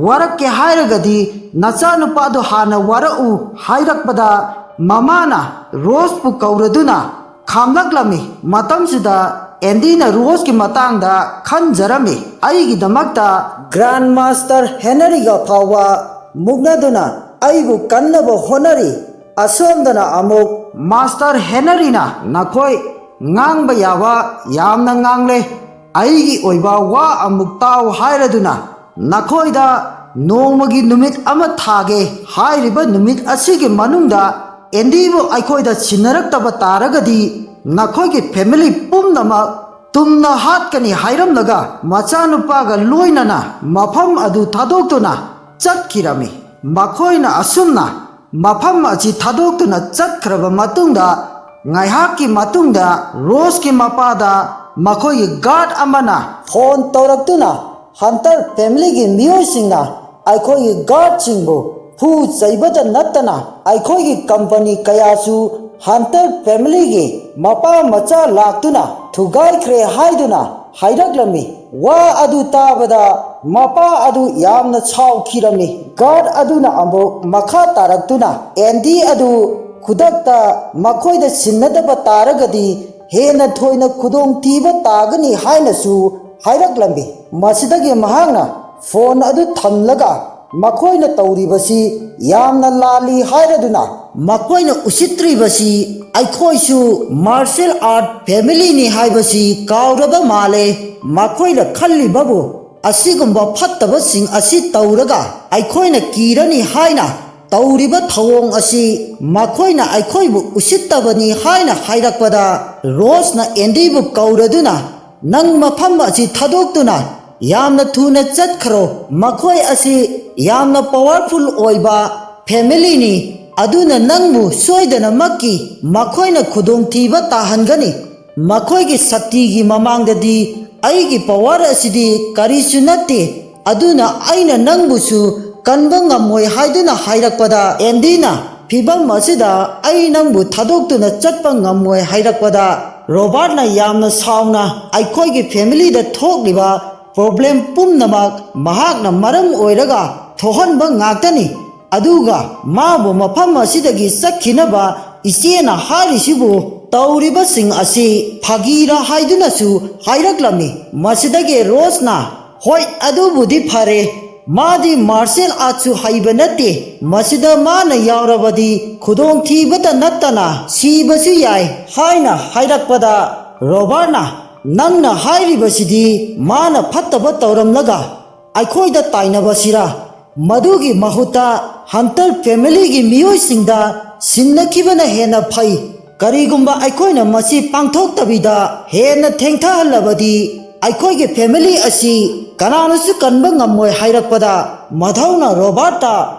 ꯋꯥꯔꯛꯀꯦ ꯍꯥꯏꯔꯒꯗꯤ ꯅꯆꯥꯅꯨꯄꯥꯗꯣ ꯍꯥꯟꯅ ꯋꯥꯔꯛꯎ ꯍꯥꯏꯔꯛꯄꯗ, ꯃꯃꯥꯅ ꯔꯣꯁꯄꯨ ꯀꯧꯔꯗꯨꯅ ꯈꯥꯝꯂꯛꯂꯝꯃꯤ꯫ ꯃꯇꯝꯁꯤꯗ ꯑꯦꯟꯗꯤꯅ ꯔꯣꯁꯀꯤ ꯃꯇꯥꯡꯗ ꯈꯟꯖꯔꯝꯃꯤ꯫ "ꯑꯩꯒꯤꯗꯃꯛꯇ ꯒ꯭ꯔꯥꯟ ꯃꯥꯁꯇꯔ ꯍꯦꯅꯔꯤꯒ ꯐꯥꯎꯕ ꯃꯨꯛꯅꯗꯨꯅ ꯑꯩꯕꯨ ꯀꯟꯅꯕ ꯍꯣꯠꯅꯔꯤ꯫ ꯑꯁꯣꯝꯗꯅ ꯑꯃꯨꯛ ꯃꯥꯁꯇꯔ ꯍꯦꯅꯔꯤꯅ ꯅꯈꯣꯏ ꯉꯥꯡꯕ ꯌꯥꯕ ꯌꯥꯝꯅ ꯉꯥꯡꯂꯦ꯫ ꯑꯩꯒꯤ ꯑꯣꯏꯕ ꯋꯥ ꯑꯃꯨꯛ ꯇꯥꯎ ꯍꯥꯏꯔꯗꯨꯅ ꯅꯈꯣꯏꯗ ꯅꯣꯡꯃꯒꯤ ꯅꯨꯃꯤꯠ ꯑꯃ ꯊꯥꯒꯦ꯫ ꯍꯥꯏꯔꯤꯕ ꯅꯨꯃꯤꯠ ꯑꯁꯤꯒꯤ ꯃꯅꯨꯡꯗ ꯑꯦꯟꯗꯤꯕꯨ ꯑꯩꯈꯣꯏꯗ ꯁꯤꯟꯅꯔꯛꯇꯕ ꯇꯥꯔꯒꯗꯤ ꯅꯈꯣꯏꯒꯤ ꯐꯦꯃꯤꯂꯤ ꯄꯨꯝꯅꯃꯛ ꯇꯨꯝꯅ ꯍꯥꯠꯀꯅꯤ ꯍꯥꯏꯔꯝꯂꯒ ꯃꯆꯥꯅꯨꯄꯥꯒ ꯂꯣꯏꯅꯅ ꯃꯐꯝ ꯑꯗꯨ ꯊꯥꯗꯣꯛꯇꯨꯅ ꯆꯠꯈꯤꯔꯝꯃꯤ꯫ ꯃꯈꯣꯏꯅ ꯑꯁꯨꯝꯅ ꯃꯐꯝ ꯑꯁꯤ ꯊꯥꯗꯣꯛꯇꯨꯅ ꯆꯠꯈ꯭ꯔꯕ ꯃꯇꯨꯡꯗ, ꯉꯥꯏꯍꯥꯛꯀꯤ ꯃꯇꯨꯡꯗ ꯔꯣꯁꯀꯤ ꯃꯄꯥꯗ ꯃꯈꯣꯏꯒꯤ ꯒꯥꯔꯗ ꯑꯃꯅ ꯐꯣꯟ ꯇꯧꯔꯛꯇꯨꯅ, "ꯍꯟꯇꯔ ꯐꯦꯃꯤꯂꯤꯒꯤ ꯃꯤꯑꯣꯏꯁꯤꯡꯅ ꯑꯩꯈꯣꯏꯒꯤ ꯒꯥꯔꯗꯁꯤꯡꯕꯨ ꯐꯨ ꯆꯩꯕꯇ ꯅꯠꯇꯅ ꯑꯩꯈꯣꯏꯒꯤ ꯀꯝꯄꯅꯤ ꯀꯌꯥꯁꯨ ꯍꯟꯇꯔ ꯐꯦꯃꯤꯂꯤꯒꯤ ꯃꯄꯥ ꯃꯆꯥ ꯂꯥꯛꯇꯨꯅ ꯊꯨꯒꯥꯏꯈ꯭ꯔꯦ" ꯍꯥꯏꯗꯨꯅ ꯍꯥꯏꯔꯛꯂꯝꯃꯤ꯫ ꯋꯥ ꯑꯗꯨ ꯇꯥꯕꯗ ꯃꯄꯥ ꯑꯗꯨ ꯌꯥꯝꯅ ꯁꯥꯎꯈꯤꯔꯝꯃꯤ꯫ ꯒꯥꯔꯗ ꯑꯗꯨꯅ ꯑꯃꯨꯛ ꯃꯈꯥ ꯇꯥꯔꯛꯇꯨꯅ ꯑꯦꯟꯗꯤ ꯑꯗꯨ ꯈꯨꯗꯛꯇ ꯃꯈꯣꯏꯗ ꯁꯤꯟꯅꯗꯕ ꯇꯥꯔꯒꯗꯤ ꯍꯦꯟꯅ ꯊꯣꯏꯅ ꯈꯨꯗꯣꯡꯊꯤꯕ ꯇꯥꯒꯅꯤ ꯍꯥꯏꯅꯁꯨ ꯍꯥꯏꯔꯛꯂꯝꯃꯤ꯫ ꯃꯁꯤꯗꯒꯤ ꯃꯍꯥꯛꯅ ꯐꯣꯟ ꯑꯗꯨ ꯊꯝꯂꯒ ꯃꯈꯣꯏꯅ ꯇꯧꯔꯤꯕꯁꯤ ꯌꯥꯝꯅ ꯂꯥꯜꯂꯤ ꯍꯥꯏꯔꯗꯨꯅ, ꯃꯈꯣꯏꯅ ꯎꯁꯤꯠꯇ꯭ꯔꯤꯕꯁꯤ ꯑꯩꯈꯣꯏꯁꯨ ꯃꯥꯔꯁꯦꯜ ꯑꯥꯔꯠ ꯐꯦꯃꯤꯂꯤꯅꯤ ꯍꯥꯏꯕꯁꯤ ꯀꯥꯎꯔꯕ ꯃꯥꯜꯂꯦ꯫ ꯃꯈꯣꯏꯅ ꯈꯜꯂꯤꯕꯕꯨ ꯑꯁꯤꯒꯨꯝꯕ ꯐꯠꯇꯕꯁꯤꯡ ꯑꯁꯤ ꯇꯧꯔꯒ ꯑꯩꯈꯣꯏꯅ ꯀꯤꯔꯅꯤ ꯍꯥꯏꯅ ꯇꯧꯔꯤꯕ ꯊꯧꯑꯣꯡ ꯑꯁꯤ ꯃꯈꯣꯏꯅ ꯑꯩꯈꯣꯏꯕꯨ ꯎꯁꯤꯠꯇꯕꯅꯤ ꯍꯥꯏꯅ ꯍꯥꯏꯔꯛꯄꯗ, ꯔꯣꯁꯅ ꯑꯦꯟꯗꯤꯕꯨ ꯀꯧꯔꯗꯨꯅ, "ꯅꯪ ꯃꯐꯝ ꯑꯁꯤ ꯊꯥꯗꯣꯛꯇꯨꯅ ꯌꯥꯝꯅ ꯊꯨꯅ ꯆꯠꯈ꯭ꯔꯣ꯫ ꯃꯈꯣꯏ ꯑꯁꯤ ꯌꯥꯝꯅ ꯄꯥꯋꯔꯐꯨꯜ ꯑꯣꯏꯕ ꯐꯦꯃꯤꯂꯤꯅꯤ, ꯑꯗꯨꯅ ꯅꯪꯕꯨ ꯁꯣꯏꯗꯅꯃꯛꯀꯤ ꯃꯈꯣꯏꯅ ꯈꯨꯗꯣꯡꯊꯤꯕ ꯇꯥꯍꯟꯒꯅꯤ꯫ ꯃꯈꯣꯏꯒꯤ ꯁꯛꯇꯤꯒꯤ ꯃꯃꯥꯡꯗꯗꯤ ꯑꯩꯒꯤ ꯄꯥꯋꯔ ꯑꯁꯤꯗꯤ ꯀꯔꯤꯁꯨ ꯅꯠꯇꯦ, ꯑꯗꯨꯅ ꯑꯩꯅ ꯅꯪꯕꯨꯁꯨ ꯀꯟꯕ ꯉꯝꯃꯣꯏ" ꯍꯥꯏꯗꯨꯅ ꯍꯥꯏꯔꯛꯄꯗ, ꯑꯦꯟꯗꯤꯅ, "ꯐꯤꯚꯝ ꯑꯁꯤꯗ ꯑꯩ ꯅꯪꯕꯨ ꯊꯥꯗꯣꯛꯇꯨꯅ ꯆꯠꯄ ꯉꯝꯃꯣꯏ" ꯍꯥꯏꯔꯛꯄꯗ, ꯔꯣꯕꯥꯔꯠꯅ ꯌꯥꯝꯅ ꯁꯥꯎꯅ, "ꯑꯩꯈꯣꯏꯒꯤ ꯐꯦꯃꯤꯂꯤꯗ ꯊꯣꯛꯂꯤꯕ ꯄ꯭ꯔꯣꯕ꯭ꯂꯦꯝ ꯄꯨꯝꯅꯃꯛ ꯃꯍꯥꯛꯅ ꯃꯔꯝ ꯑꯣꯏꯔꯒ ꯊꯣꯛꯍꯟꯕ ꯉꯥꯛꯇꯅꯤ꯫ ꯑꯗꯨꯒ ꯃꯥꯕꯨ ꯃꯐꯝ ꯑꯁꯤꯗꯒꯤ ꯆꯠꯈꯤꯅꯕ ꯏꯆꯦꯅ ꯍꯥꯏꯔꯤꯁꯤꯕꯨ ꯇꯧꯔꯤꯕꯁꯤꯡ ꯑꯁꯤ ꯐꯥꯒꯤꯔ?" ꯍꯥꯏꯗꯨꯅꯁꯨ ꯍꯥꯏꯔꯛꯂꯝꯃꯤ꯫ ꯃꯁꯤꯗꯒꯤ ꯔꯣꯁꯅ, "ꯍꯣꯏ, ꯑꯗꯨꯕꯨꯗꯤ ꯐꯔꯦ, ꯃꯥꯗꯤ ꯃꯥꯔꯁꯦꯜ ꯑꯥꯔꯠꯁꯨ ꯍꯩꯕ ꯅꯠꯇꯦ, ꯃꯁꯤꯗ ꯃꯥꯅ ꯌꯥꯎꯔꯕꯗꯤ ꯈꯨꯗꯣꯡꯊꯤꯕꯇ ꯅꯠꯇꯅ ꯁꯤꯕꯁꯨ ꯌꯥꯏ" ꯍꯥꯏꯅ ꯍꯥꯏꯔꯛꯄꯗ, ꯔꯣꯕꯥꯔꯠꯅ, "ꯅꯪꯅ ꯍꯥꯏꯔꯤꯕꯁꯤꯗꯤ ꯃꯥꯅ ꯐꯠꯇꯕ ꯇꯧꯔꯝꯂꯒ ꯑꯩꯈꯣꯏꯗ ꯇꯥꯏꯅꯕꯁꯤꯔꯥ? ꯃꯗꯨꯒꯤ ꯃꯍꯨꯠꯇ ꯍꯟꯇꯔ ꯐꯦꯃꯤꯂꯤꯒꯤ ꯃꯤꯑꯣꯏꯁꯤꯡꯗ ꯁꯤꯟꯅꯈꯤꯕꯅ ꯍꯦꯟꯅ ꯐꯩ꯫ ꯀꯔꯤꯒꯨꯝꯕ ꯑꯩꯈꯣꯏꯅ ꯃꯁꯤ ꯄꯥꯡꯊꯣꯛꯇꯕꯤꯗ ꯍꯦꯟꯅ ꯊꯦꯡꯊꯍꯜꯂꯕꯗꯤ, ꯑꯩꯈꯣꯏꯒꯤ ꯐꯦꯃꯤꯂꯤ ꯑꯁꯤ ꯀꯅꯥꯅꯁꯨ ꯀꯟꯕ ꯉꯝꯃꯣꯏ" ꯍꯥꯏꯔꯛꯄꯗ, ꯃꯙꯧꯅ ꯔꯣꯕꯥꯔꯠꯇ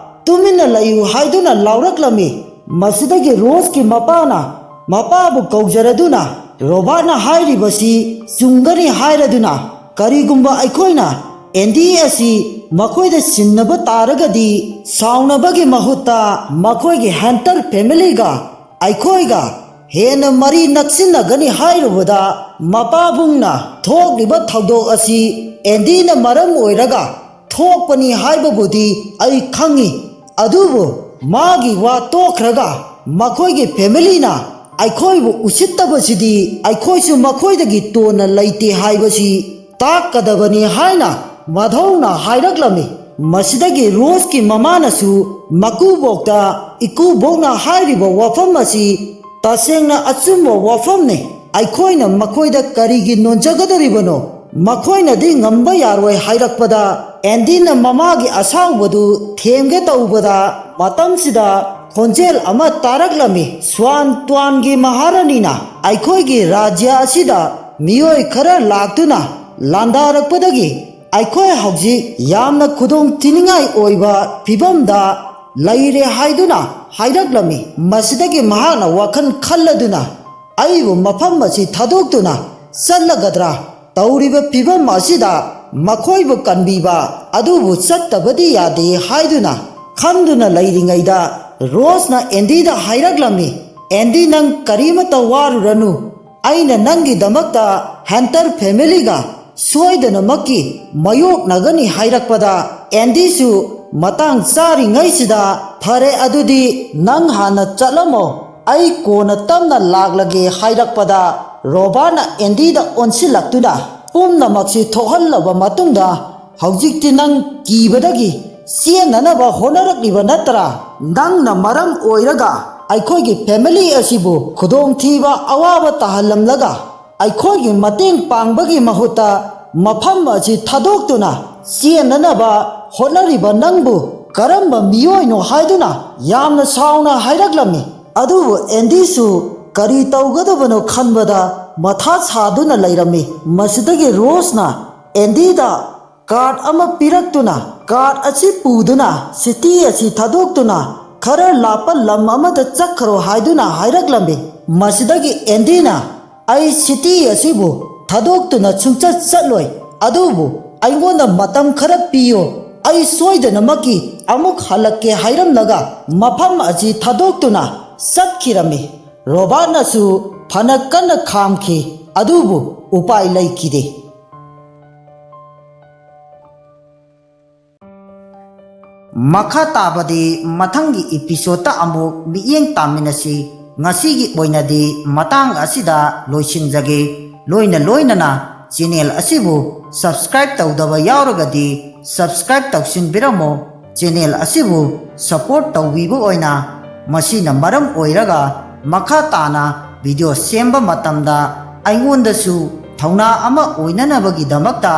"ꯇꯨꯃꯤꯟꯅ ꯂꯩꯌꯨ" ꯍꯥꯏꯗꯨꯅ ꯂꯥꯎꯔꯛꯂꯝꯃꯤ꯫ ꯃꯁꯤꯗꯒꯤ ꯔꯣꯁꯀꯤ ꯃꯄꯥꯅ ꯃꯄꯥꯕꯨ ꯀꯧꯖꯔꯗꯨꯅ, "ꯔꯣꯕꯥꯔꯠꯅ ꯍꯥꯏꯔꯤꯕꯁꯤ ꯆꯨꯝꯒꯅꯤ ꯍꯥꯏꯔꯗꯨꯅ, ꯀꯔꯤꯒꯨꯝꯕ ꯑꯩꯈꯣꯏꯅ ꯑꯦꯟꯗꯤ ꯑꯁꯤ ꯃꯈꯣꯏꯗ ꯁꯤꯟꯅꯕ ꯇꯥꯔꯒꯗꯤ, ꯁꯥꯎꯅꯕꯒꯤ ꯃꯍꯨꯠꯇ ꯃꯈꯣꯏꯒꯤ ꯍꯟꯇꯔ ꯐꯦꯃꯤꯂꯤꯒ ꯑꯩꯈꯣꯏꯒ ꯍꯦꯟꯅ ꯃꯔꯤ ꯅꯛꯁꯤꯟꯅꯒꯅꯤ" ꯍꯥꯏꯔꯨꯕꯗ, ꯃꯄꯥꯕꯨꯡꯅ, "ꯊꯣꯛꯂꯤꯕ ꯊꯧꯗꯣꯛ ꯑꯁꯤ ꯑꯦꯟꯗꯤꯅ ꯃꯔꯝ ꯑꯣꯏꯔꯒ ꯊꯣꯛꯄꯅꯤ ꯍꯥꯏꯕꯕꯨꯗꯤ ꯑꯩ ꯈꯪꯏ, ꯑꯗꯨꯕꯨ ꯃꯥꯒꯤ ꯋꯥ ꯇꯣꯛꯈ꯭ꯔꯒ ꯃꯈꯣꯏꯒꯤ ꯐꯦꯃꯤꯂꯤꯅ ꯑꯩꯈꯣꯏꯕꯨ ꯎꯁꯤꯠꯇꯕꯁꯤꯗꯤ ꯑꯩꯈꯣꯏꯁꯨ ꯃꯈꯣꯏꯗꯒꯤ ꯇꯣꯟꯅ ꯂꯩꯇꯦ ꯍꯥꯏꯕꯁꯤ ꯇꯥꯛꯀꯗꯕꯅꯤ" ꯍꯥꯏꯅ ꯃꯙꯧꯅ ꯍꯥꯏꯔꯛꯂꯝꯃꯤ꯫ ꯃꯁꯤꯗꯒꯤ ꯔꯣꯁꯀꯤ ꯃꯃꯥꯅꯁꯨ ꯃꯀꯨꯕꯣꯛꯇ, "ꯏꯀꯨꯕꯣꯛꯅ ꯍꯥꯏꯔꯤꯕ ꯋꯥꯐꯝ ꯑꯁꯤ ꯇꯁꯦꯡꯅ ꯑꯆꯨꯝꯕ ꯋꯥꯐꯝꯅꯤ꯫ ꯑꯩꯈꯣꯏꯅ ꯃꯈꯣꯏꯗ ꯀꯔꯤꯒꯤ ꯅꯣꯟꯖꯒꯗꯧꯔꯤꯕꯅꯣ? ꯃꯈꯣꯏꯅꯗꯤ ꯉꯝꯕ ꯌꯥꯔꯣꯏ" ꯍꯥꯏꯔꯛꯄꯗ, ꯑꯦꯟꯗꯤꯅ ꯃꯃꯥꯒꯤ ꯑꯁꯥꯎꯕꯗꯨ ꯊꯦꯝꯒꯦ ꯇꯧꯕꯗ, ꯃꯇꯝꯁꯤꯗ ꯈꯣꯟꯖꯦꯜ ꯑꯃ ꯇꯥꯔꯛꯂꯝꯃꯤ꯫ "ꯁ꯭ꯋꯥꯟ ꯇ꯭ꯋꯥꯟꯒꯤ ꯃꯍꯥꯔꯥꯅꯤꯅ ꯑꯩꯈꯣꯏꯒꯤ ꯔꯥꯖ꯭ꯌ ꯑꯁꯤꯗ ꯃꯤꯑꯣꯏ ꯈꯔ ꯂꯥꯛꯇꯨꯅ ꯂꯥꯟꯗꯥꯔꯛꯄꯗꯒꯤ ꯑꯩꯈꯣꯏ ꯍꯧꯖꯤꯛ ꯌꯥꯝꯅ ꯈꯨꯗꯣꯡ ꯊꯤꯅꯤꯡꯉꯥꯏ ꯑꯣꯏꯕ ꯐꯤꯕꯝꯗ ꯂꯩꯔꯦ" ꯍꯥꯏꯗꯨꯅ ꯍꯥꯏꯔꯛꯂꯝꯃꯤ꯫ ꯃꯁꯤꯗꯒꯤ ꯃꯍꯥꯛꯅ ꯋꯥꯈꯜ ꯈꯜꯂꯗꯨꯅ, "ꯑꯩꯕꯨ ꯃꯐꯝ ꯑꯁꯤ ꯊꯥꯗꯣꯛꯇꯨꯅ ꯆꯠꯂꯒꯗ꯭ꯔꯥ? ꯇꯧꯔꯤꯕ ꯐꯤꯕꯝ ꯑꯁꯤꯗ ꯃꯈꯣꯏꯕꯨ ꯀꯟꯕꯤꯕ ꯑꯗꯨꯕꯨ ꯆꯠꯇꯕꯗꯤ ꯌꯥꯗꯦ" ꯍꯥꯏꯗꯨꯅ ꯈꯟꯗꯨꯅ ꯂꯩꯔꯤꯉꯩꯗ, ꯔꯣꯁꯅ ꯑꯦꯟꯗꯤꯗ ꯍꯥꯏꯔꯛꯂꯝꯃꯤ, "ꯑꯦꯟꯗꯤ, ꯅꯪ ꯀꯔꯤꯃꯠꯇ ꯋꯥꯔꯨꯔꯅꯨ꯫ ꯑꯩꯅ ꯅꯪꯒꯤꯗꯃꯛꯇ ꯍꯟꯇꯔ ꯐꯦꯃꯤꯂꯤꯒ ꯁꯣꯏꯗꯅꯃꯛꯀꯤ ꯃꯥꯌꯣꯛꯅꯒꯅꯤ" ꯍꯥꯏꯔꯛꯄꯗ, ꯑꯦꯟꯗꯤꯁꯨ ꯃꯇꯥꯡ ꯆꯥꯔꯤꯉꯩꯁꯤꯗ, "ꯐꯔꯦ, ꯑꯗꯨꯗꯤ ꯅꯪ ꯍꯥꯟꯅ ꯆꯠꯂꯝꯃꯣ, ꯑꯩ ꯀꯣꯟꯅ ꯇꯞꯅ ꯂꯥꯛꯂꯒꯦ" ꯍꯥꯏꯔꯛꯄꯗ, ꯔꯣꯕꯥꯔꯠꯅ ꯑꯦꯟꯗꯤꯗ ꯑꯣꯟꯁꯤꯜꯂꯛꯇꯨꯅ, ꯄꯨꯝꯅꯃꯛꯁꯤ ꯊꯣꯛꯍꯜꯂꯕ ꯃꯇꯨꯡꯗ, ꯍꯧꯖꯤꯛꯇꯤ ꯅꯪ ꯀꯤꯕꯗꯒꯤ ꯆꯦꯟꯅꯅꯕ ꯍꯣꯠꯅꯔꯛꯂꯤꯕ ꯅꯠꯇ꯭ꯔꯥ? ꯅꯪꯅ ꯃꯔꯝ ꯑꯣꯏꯔꯒ ꯑꯩꯈꯣꯏꯒꯤ family ꯑꯁꯤꯕꯨ ꯈꯨꯗꯣꯡꯊꯤꯕ ꯑꯋꯥꯕ ꯇꯥꯍꯜꯂꯝꯂꯒ ꯑꯩꯈꯣꯏꯒꯤ ꯃꯇꯦꯡ ꯄꯥꯡꯕꯒꯤ ꯃꯍꯨꯠꯇ ꯃꯐꯝ ꯑꯁꯤ ꯊꯥꯗꯣꯛꯇꯨꯅ ꯆꯦꯟꯅꯅꯕ ꯍꯣꯠꯅꯔꯤꯕ ꯅꯪꯕꯨ ꯀꯔꯝꯕ ꯃꯤꯑꯣꯏꯅꯣ ꯍꯥꯏꯗꯨꯅ ꯌꯥꯝꯅ ꯁꯥꯎꯅ ꯍꯥꯏꯔꯛꯂꯝꯃꯤ꯫ ꯑꯗꯨꯕꯨ ꯑꯦꯟꯗꯤꯁꯨ ꯀꯔꯤ ꯇꯧꯒꯗꯕꯅꯣ ꯈꯟꯕꯗ ꯃꯊꯥ ꯁꯥꯗꯨꯅ ꯂꯩꯔꯝꯃꯤ꯫ ꯃꯁꯤꯗꯒꯤ ꯔꯣꯁꯅ ꯑꯦꯟꯗꯤꯗ card ꯑꯃ ꯄꯤꯔꯛꯇꯨꯅ, card ꯑꯁꯤ ꯄꯨꯗꯨꯅ city ꯑꯁꯤ ꯊꯥꯗꯣꯛꯇꯨꯅ ꯈꯔ ꯂꯥꯞꯄ ꯂꯝ ꯑꯃꯗ ꯆꯠꯈ꯭ꯔꯣ ꯍꯥꯏꯗꯨꯅ ꯍꯥꯏꯔꯛꯂꯝꯃꯤ꯫ ꯃꯁꯤꯗꯒꯤ ꯑꯦꯟꯗꯤꯅ, "ꯑꯩ city ꯑꯁꯤꯕꯨ ꯊꯥꯗꯣꯛꯇꯨꯅ ꯁꯨꯡꯆꯠ ꯆꯠꯂꯣꯏ, ꯑꯗꯨꯕꯨ ꯑꯩꯉꯣꯟꯗ ꯃꯇꯝ ꯈꯔ ꯄꯤꯌꯨ, ꯑꯩ ꯁꯣꯏꯗꯅꯃꯛꯀꯤ ꯑꯃꯨꯛ ꯍꯜꯂꯛꯀꯦ" ꯍꯥꯏꯔꯝꯂꯒ ꯃꯐꯝ ꯑꯁꯤ ꯊꯥꯗꯣꯛꯇꯨꯅ ꯆꯠꯈꯤꯔꯝꯃꯤ꯫ ꯔꯣꯕꯥꯔꯠꯅꯁꯨ ꯐꯅ ꯀꯟꯅ ꯈꯥꯝꯈꯤ, ꯑꯗꯨꯕꯨ ꯎꯄꯥꯏ ꯂꯩꯈꯤꯗꯦ꯫ ꯃꯈꯥ ꯇꯥꯕꯗꯤ ꯃꯊꯪꯒꯤ episodeꯇ ꯑꯃꯨꯛ ꯃꯤꯠꯌꯦꯡ ꯇꯥꯃꯤꯟꯅꯁꯤ꯫ ꯉꯁꯤꯒꯤ ꯑꯣꯏꯅꯗꯤ ꯃꯇꯥꯡ ꯑꯁꯤꯗ ꯂꯣꯏꯁꯤꯟꯖꯒꯦ꯫ ꯂꯣꯏꯅ ꯂꯣꯏꯅꯅ channel ꯑꯁꯤꯕꯨ subscribe ꯇꯧꯗꯕ ꯌꯥꯎꯔꯒꯗꯤ subscribe ꯇꯧꯁꯤꯟꯕꯤꯔꯝꯃꯣ꯫ Channel ꯑꯁꯤꯕꯨ support ꯇꯧꯕꯤꯕ ꯑꯣꯏꯅ ꯃꯁꯤꯅ ꯃꯔꯝ ꯑꯣꯏꯔꯒ ꯃꯈꯥ ꯇꯥꯅ video ꯁꯦꯝꯕ ꯃꯇꯝꯗ ꯑꯩꯉꯣꯟꯗꯁꯨ ꯊꯧꯅꯥ ꯑꯃ ꯑꯣꯏꯅꯅꯕꯒꯤꯗꯃꯛꯇ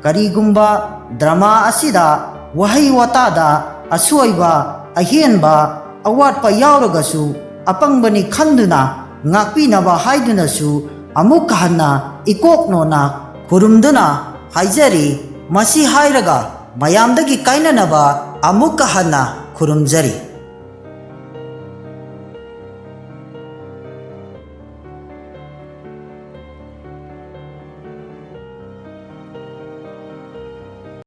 ꯀꯔꯤꯒꯨꯝꯕ drama ꯑꯁꯤꯗ ꯋꯥꯍꯩ ꯋꯥꯇꯥꯗ ꯑꯁꯣꯏꯕ, ꯑꯍꯦꯟꯕ, ꯑꯋꯥꯠꯄ ꯌꯥꯎꯔꯒꯁꯨ ꯑꯄꯪꯕꯅꯤ ꯈꯟꯗꯨꯅ ꯉꯥꯛꯄꯤꯅꯕ ꯍꯥꯏꯗꯨꯅꯁꯨ ꯑꯃꯨꯛ ꯍꯟꯅ ꯏꯀꯣꯛ ꯅꯣꯟꯅ ꯈꯨꯔꯨꯝꯗꯨꯅ ꯍꯥꯏꯖꯔꯤ꯫ ꯃꯁꯤ ꯍꯥꯏꯔꯒ ꯃꯌꯥꯝꯗꯒꯤ ꯀꯥꯏꯅꯅꯕ ꯑꯃꯨꯛꯀ ꯍꯟꯅ ꯈꯨꯔꯨꯝꯖꯔꯤ꯫